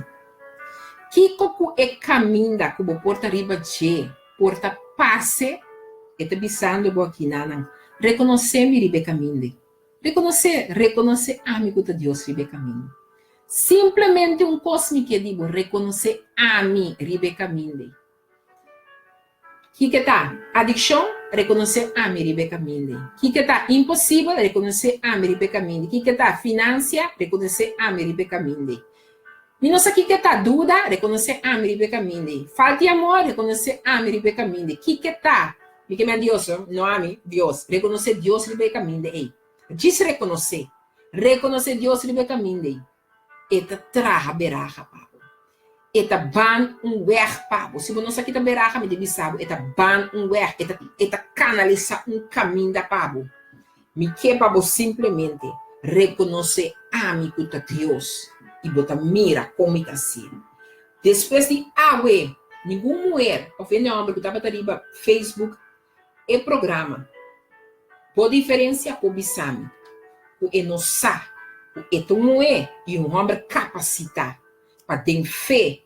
Kiko ku e kaminda ku bo por ta riba dje por ta pase? E ta bisando bo akinanan, Rekonosé mi riba e kaminda ei. Rekonosé, rekonosé ami ku ta Dios riba e kaminda. Simplemente un kos mi ke di bo, rekonosé ami riba e kaminda ei. Kiko ta adikshon? Rekonosé ami riba e kaminda. Kiko ta imposibel? Rekonosé ami riba e kaminda. Kiko ta finansia? Rekonosé ami riba e kaminda. Mi no sa kiko ta duda? Rekonosé ami riba e kaminda. Falta di amor? Rekonosé ami riba e kaminda. Kiko ta? Mi ke men Dios, no ami, Dios. Rekonosé Dios riba e kaminda ei. Djis rekonosé. Rekonosé Dios riba e kaminda ei. E ta traha beraha pa bo. E ta ban un weg pa bo. Si bo no sa ki ta beraha, mi ta bisa bo, e ta ban un weg. E ta, e ta kanalisá un kaminda pa bo. Mi ke pa bo simplemente rekonosé ami ku ta Dios i bo ta mira kon mi ta hasié. Despues di awe, Ningun muher of hende homber ku tabata riba Facebook e programa Bo Diferencia por bisa mi ku e no sa ku e ta un muher i un homber kapasitá pa den fe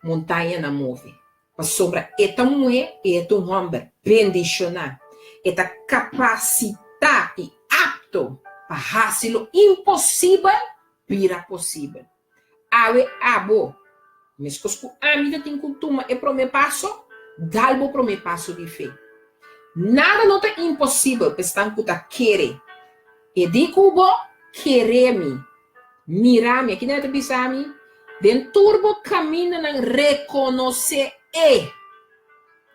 montañanan move. Pasobra e ta muhé i e ta un hòmber bendishoná. E ta kapasitá i apto pa hasi lo imposibel bira posibel. Awe abo, meskos ku ami ta tin ku tuma e promé paso, dal bo promé paso di fe. Nada no ta imposibel pa esnan ku ta kere. E di ku bo, Kere mi. Mira mi, akina e ta bisa mi, Den tur bo kamindanan rekonosé E,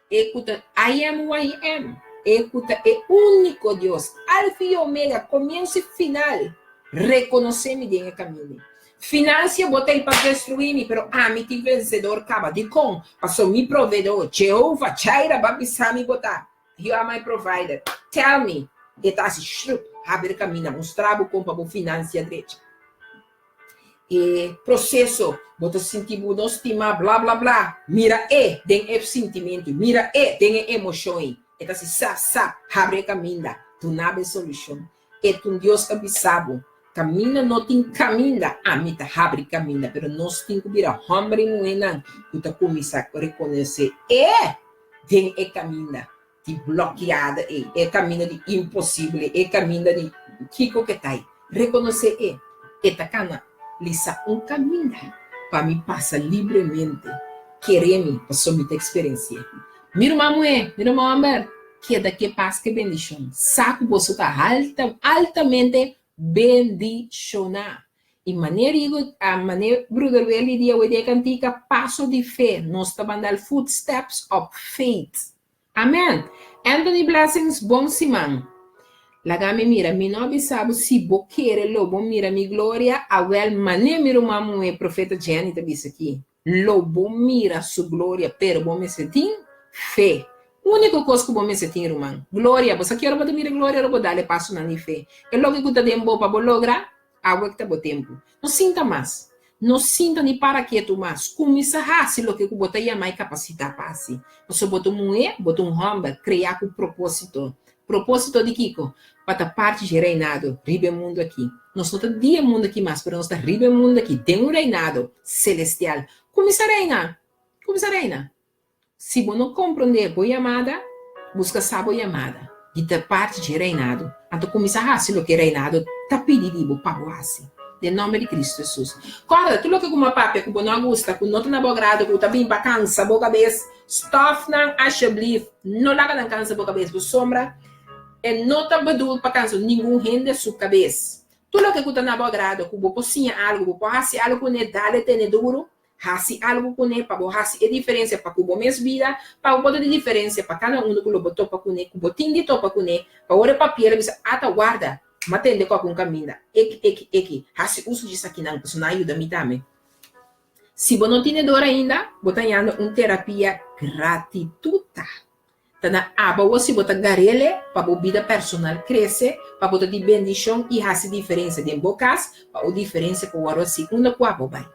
E ku ta I Am Who I Am, E ku ta e úniko Dios, Alfa i Omega, komienso i final. Rekonosé mi den e kaminda. Finansia bo ta ei pa destruí mi, pero ami tin vensedor kaba. Dikon? Pasobra mi Proveedor, Jehovah Jireh, ba bisa mi bo ta. You are my provider. Tell me. E ta hasi shrup, habri kaminda, mustra bo kon pa bo finansia drecha. E proseso, bo ta sinti bo no stima, bla bla bla. Mira e den e sintimentu, mira e den e emoshon ei. E ta hasi sap sap, habri e kaminda, duna bo e solushon. E ta un Dios ta bisa bo, kaminda no tin kaminda, ami ta habri kaminda. Pero nos tin ku bira hòmber i muhénan ku ta kuminsá rekonosé e den e kaminda di blokeada ei, e kaminda di imposibel ei, e kaminda di kiko ke ta ei. Rekonosé e, e ta kana lisa un kaminda pa mi pasa libremente. Kere mi, pasobra mi ta eksperensi'é. Mi ruman muhé, mi ruman hòmber, keda ku e pas ku e bendishon. Sa ku boso ta alta, altamente bendishoná. I manera Rigo, a manera Bruder Willy di awe di e kantika, Paso di fe, nos ta banda Footsteps of Faith. Amen! Anthony Blessings, bon siman. Laga mi mira, mi no a bisa bo si bo kere lo bo mira mi gloria, awel mane mi ruman muhé Profeta Jenny ta bisa aki. Lo bo mira su gloria, pero bo mester tin fe. Úniko kos ku bo mester tin, ruman. Gloria, bo sa ki ora bo ta mira gloria? Ora bo dal e pasonan di fe. E loke ku ta den bo pa bo logra, awe ku ta bo tempu. No sinta mas. No sinta ni para ketu mas. Kuminsá hasi loke ku bo ta yama i kapasitá pa hasi. Pasobra bo ta un muhé, bo ta un hòmber kreá ku propósito. Propósito di kiko? Pa ta parti dje reinado riba e mundu akí. Nos no ta di e mundu akí mas, pero nos ta riba e mundu akí, den un reinado selestial. Kuminsá reina! Kuminsá reina! Si bo no komprondé bo yamada, buska sa bo yamada di ta parti dje reinado, anto kuminsá hasi loke e reinado ta pidi di bo pa bo hasi. Den nòmber di Kristu Hesus. Kòrda, tur loke ku bo a papia ku bo no a gusta, ku no ta na bo agrado, ku ta bin pa kansa bo kabes, stòf nan asheblief. No laga nan kansa bo kabes pasobra e no ta bedoel pa kansa ningun hende su kabes. Tur loke ku ta na bo agrado, ku bo por siña algu, bo por hasi algu kuné, dale tene duru, hasi algu kuné pa bo hasi e diferensia pa ku bo mes bida, pa bo por ta di diferensia pa kada unu ku lo bo topa kuné, ku bo tin di topa kuné, pa ora e papia lo bisa, Ata warda, m'a tende ku algun kaminda, eki, eki, eki, hasi uso di esakinan, pasobra nan a yuda mi tambe. Si bo no tine dor ainda, bo ta hañando un terapia gratituta. Ta na abo si bo ta garele pa bo bida personal krese, pa bo ta di bendishon i hasi diferensia den bo kas, pa o diferensia por wòrdu hasi unda ku abo bai.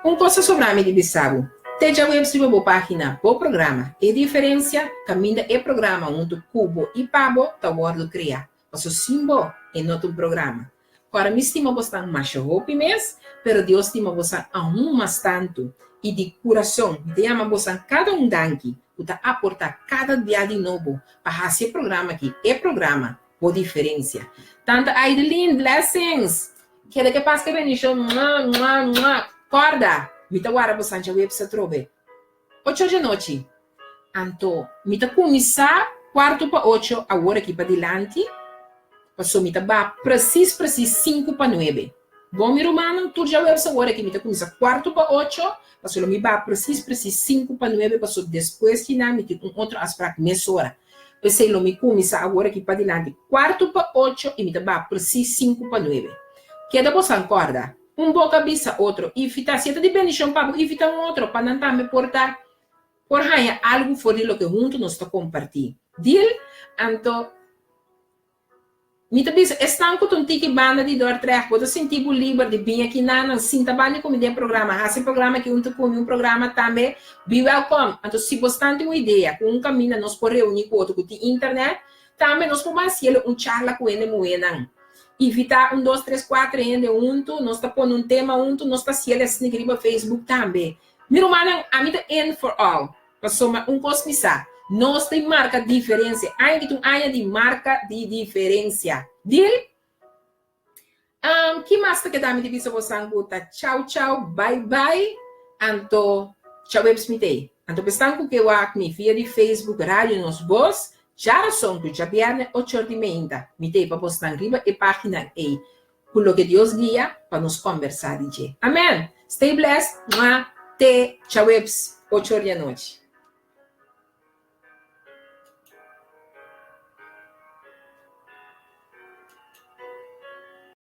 Un kos a sobra mi di bisa bo, te djaweps riba bo página Bo Programa, E Diferensia, kaminda e programa huntu ku bo i pa bo ta wòrdu kreá. Paso sin bo, e no ta un programa. Ora mi stima bosnan masha hopi mes, pero Dios stima bosan aun mas tantu. I di kurason, mi ta yama bosan kada un danki ku ta aportá kada dia di nobo pa hasi e programa aki, e programa Bo Diferensia. Tanta Aideline, blessings! Keda ke pas ke bendishon. Mua, mua, mua. Kòrda, mi ta warda bosan djaweps atrobe. Ocho djanochi. Anto, mi ta kuminsá kuartu pa ocho awor aki padilanti, paso mi ta ba presis presis sinku pa nuebe. Bon, mi rumannan, tur djaweps awor aki mi ta kuminsá kuartu pa ocho, paso lo mi ba presis presis sinku pa nuebe, paso despues di nan mi tin un otro afsprak mesora. P'esei lo mi kuminsá awor aki padilanti kuartu pa ocho i mi ta ba presis sinku pa nuebe. Keda bosan kòrda, un boka bisa otro, Ifi ta si e ta di bendishon pa bo, ifi ta un otro, pa nan tambe por ta por haña algu for di loke huntu nos ta kompartí. Deal? Anto, Mi ta bisa, esnan ku ta un tiki banda di Dordrecht, bo ta sinti bo liber di bin aki nan, sinta banda ku mi den programa, hasi programa aki huntu ku mi, un programa tambe, be welcome. Anto si bo tin un idea, ku un kaminda nos por reuní ku otro ku tin internet, tambe nos por hasi un charla ku hende muhénan. Invitá un, dos, tres, kuater hende huntu, nos ta pone un tema huntu, nos ta hasi riba Facebook tambe. Mi rumannan, ami ta in for all. Pasobra un kos mi sa. Nos tin marka diferensia. Aña ku aña di marka di diferensia. Deal? Ki mas ta keda mi di bisa boso ta chau chau, bye bye. Anto, djaweps mi t'ei. Anto, p'esnan ku ke wak mi via di Facebook Radio Nos Bos, djárason ku djabièrnè 8 or di mainta. Mi t'ei pa boso riba e página ei. Ku loke Dios guia pa nos kombersá di dje. Amen. Stay blessed. Mua. Te djaweps 8 or di anochi.